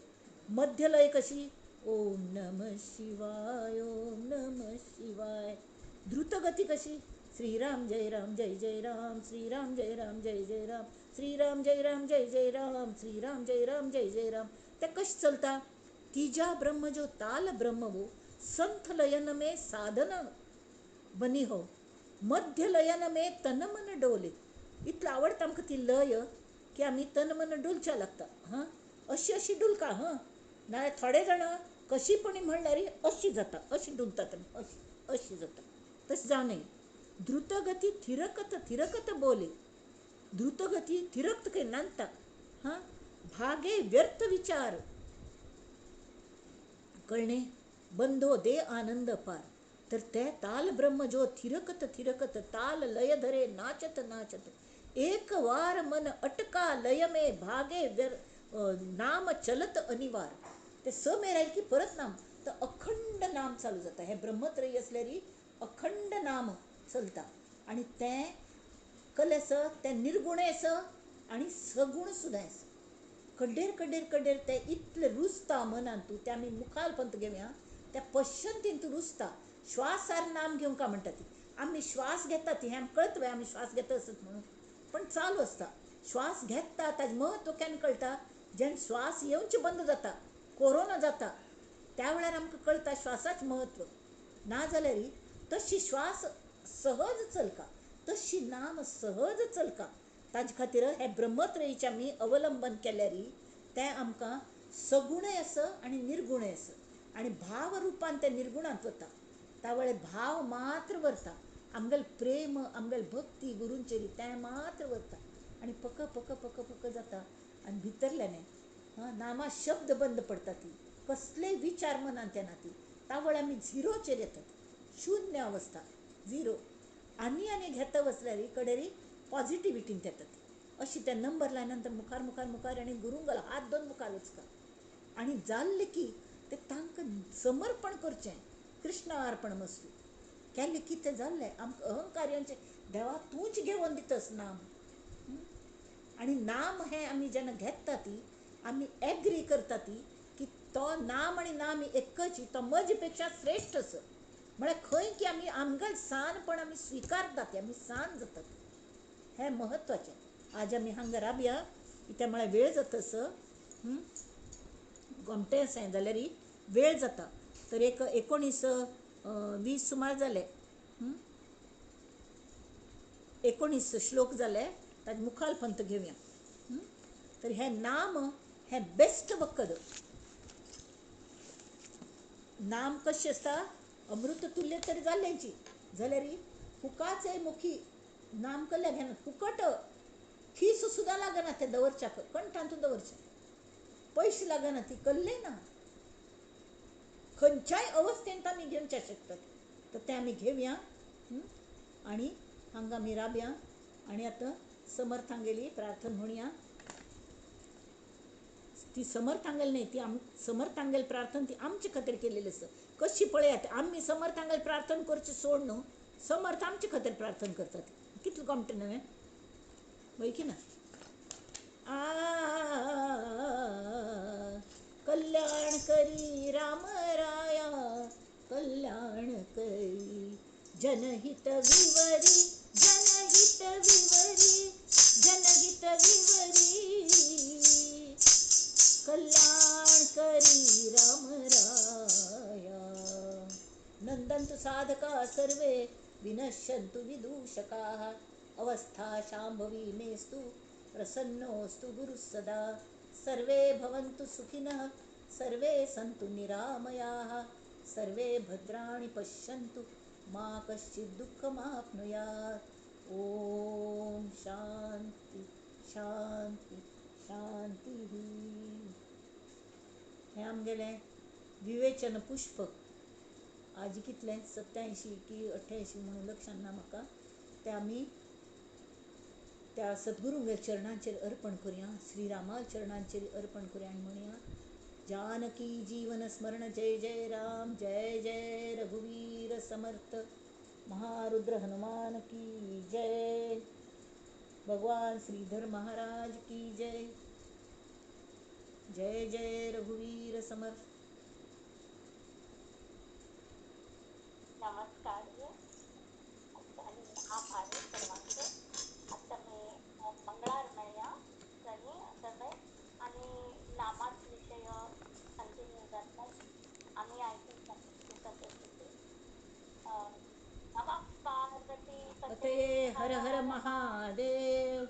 मध्य लय कशी? ओम नमः शिवाय ओम नमः शिवाय. द्रुतगती कशी? श्रीराम जय राम जय जय राम श्रीराम जय राम जय जय राम श्रीराम जय राम जय जय राम श्रीराम जय राम जय जय राम. ते कशें चलता? तिजा ब्रह्म जो ताल ब्रह्म हो संथ लयन में साधन बनी हो मध्य लयन में तन मन डोले. इतलं आवडटा आमकां ती लय की आमी तन मन डुलच्या लागता. हां, अशी अशी डुलका. हां, नाजाल्यार थोडे जाण कशी पण म्हणल्यार अशी जाता, अशी डुलतात, अशी अशी जाता. तशें जावं नये. द्रुतगती थिरकत थिरकत बोले, द्रुतगती थिरकत खंय नांदता. हां, भागे व्यर्थ विचार कळणे बंधो दे आनंद अपार. तर ते ताल ब्रह्म जो थिरकत थिरकत ताल लय धरे नाचत नाचत एक वार मन अटका लय में भागे नाम चलत अनिवार, ते स मेर आयले की परत नाम, तर अखंड नाम चालू जाता. हें ब्रह्मत्रयी आसल्यार अखंड नाम चलता आनी तें कलें आसा, तें निर्गुणय आसा आनी सगूण सुद्दां आसा. कडेर कडेर कडेर तें इतलें रुजता मनान, तूं तें आमी मुखार पंत घेवया, त्या पश्चंतीन तूं रुजता. श्वासार नाम घेवंक म्हणटा ती, आमी श्वास घेता ती हें आमकां कळटा, आमी श्वास घेता आसत म्हणून, पण चालू आसता. श्वास घेता ताजें म्हत्व केन्ना कळटा, जेन्ना श्वास येवचे बंद जाता, कोरोना जाता, त्या वेळार आमकां कळटा श्वासाचें म्हत्व. ना जाल्यार तशी श्वास सहज चलका, तशी नाम सहज चलका. ताजे खातीर हे ब्रह्मत्रयीचें आमी अवलंबन केल्यार तें आमकां सगुणय आसा आनी निर्गुणय आसा, आनी भाव रुपान तें निर्गुणांत वता. त्या वेळार भाव मात्र वरता, आमगेलें प्रेम, आमगेलें भक्ती गुरूंचेर तें मात्र वरता आनी पक पक पक पक जाता आनी भितरल्यान नामा शब्द बंद पडटा ती, कसलेय विचार मनांत येना ती. त्या वेळार आमी झिरोचेर येतात, शुन्य अवस्था, झिरो. आनी आनी घेता वचल्यार कडेरी पॉझिटिविटीन येतात. अशी त्या नंबर लायना नंतर मुखार मुखार मुखार आनी गुरुंगल हात दोन मुखार वचका आनी जाल्लें की ते तांकां समर्पण करचें, कृष्ण अर्पण मस्तू केल्लें की तें जाल्लें. आमकां अहंकार्यांचें देवा तूंच घेवन दितस नाम. आनी नाम हें आमी जेन्ना घेता ती आमी एग्री करता ती की तो नाम आनी नाम एकच, तो म्हजे पेक्षा श्रेश्ठ आसा. म्हळ्यार खंय की आमी आमगेलें सानपण आमी स्विकारतात, आमी सान जातात, हें म्हत्वाचें. आज आमी हांगा राबया, कित्याक म्हळ्यार वेळ जाता सर, गोमटें आसा जाल्यार वेळ जाता. तर एक 19-20 सुमार जाले, 19 श्लोक जाले, ताजे मुखाल पंत घेवया. तर हें नाम हें बेस्ट वखद. नाम कशें आसता, अमृत तुल्य तर जाल्ल्याची जाल्यार फुकाचे मुखी नाम कल्ल्या घेना, फुकट खीस सुद्दां लागना, तें दवरच्याक कंठांतून दवरचें, पयशे लागना, ती कल्ले ना. खंयच्याय अवस्थेंत आमी घेवच्या शकतात. तर तें आमी घेवया आनी हांगा आमी राबया आनी आतां समर्थांगेली प्रार्थना म्हणया. ती समर्थांगेल न्हय, ती समर्थांगेल प्रार्थना ती आमचे खातीर केलेली आसा. कशी पळयात, आमी समर्थांगेल प्रार्थना करची सोड न्हू, समर्थ आमचे खातीर प्रार्थना करतात. कितलें गोमटें न्हय, वय की ना. आ कल्याण करी राम राया, कल्याण करी, जनहित विवरी, जनहित विवरी, जनहित विवरी, कल्याण करी राम राया. नंदन्तु साधका सर्वे, विनश्यन्तु विदूषकाः, अवस्था शांभवी मेस्तु, प्रसन्नोऽस्तु गुरुः सदा. सर्वे भवन्तु सुखिनः, सर्वे सन्तु निरामयाः, सर्वे भद्राणि पश्यन्तु, मा कश्चित् दुःखमाप्नुयात्. ॐ शांति शांति शांतिः. हें आमगेलें विवेचन पुष्प. आज कितलें 87 की 88 म्हणून लक्षांत ना म्हाका. तें आमी त्या सद्गुरूंगेर चरणांचेर अर्पण करुया, श्रीरामा चरणांचेर अर्पण करुया आनी म्हणया, जानकी जीवन स्मरण जय जय राम, जय जय रघुवीर समर्थ, महारुद्र हनुमान की जय, भगवान श्रीधर महाराज की जय, जय जय रघुवीर समर्थ. नमस्कार आणि आभार सर्वांचे. आता मी मंगळार मेळया आनी सगळे आनी नामाच विशय कंटिन्यू जाता आमी आयकून. नमः पार्वती पते, हर हर महादेव.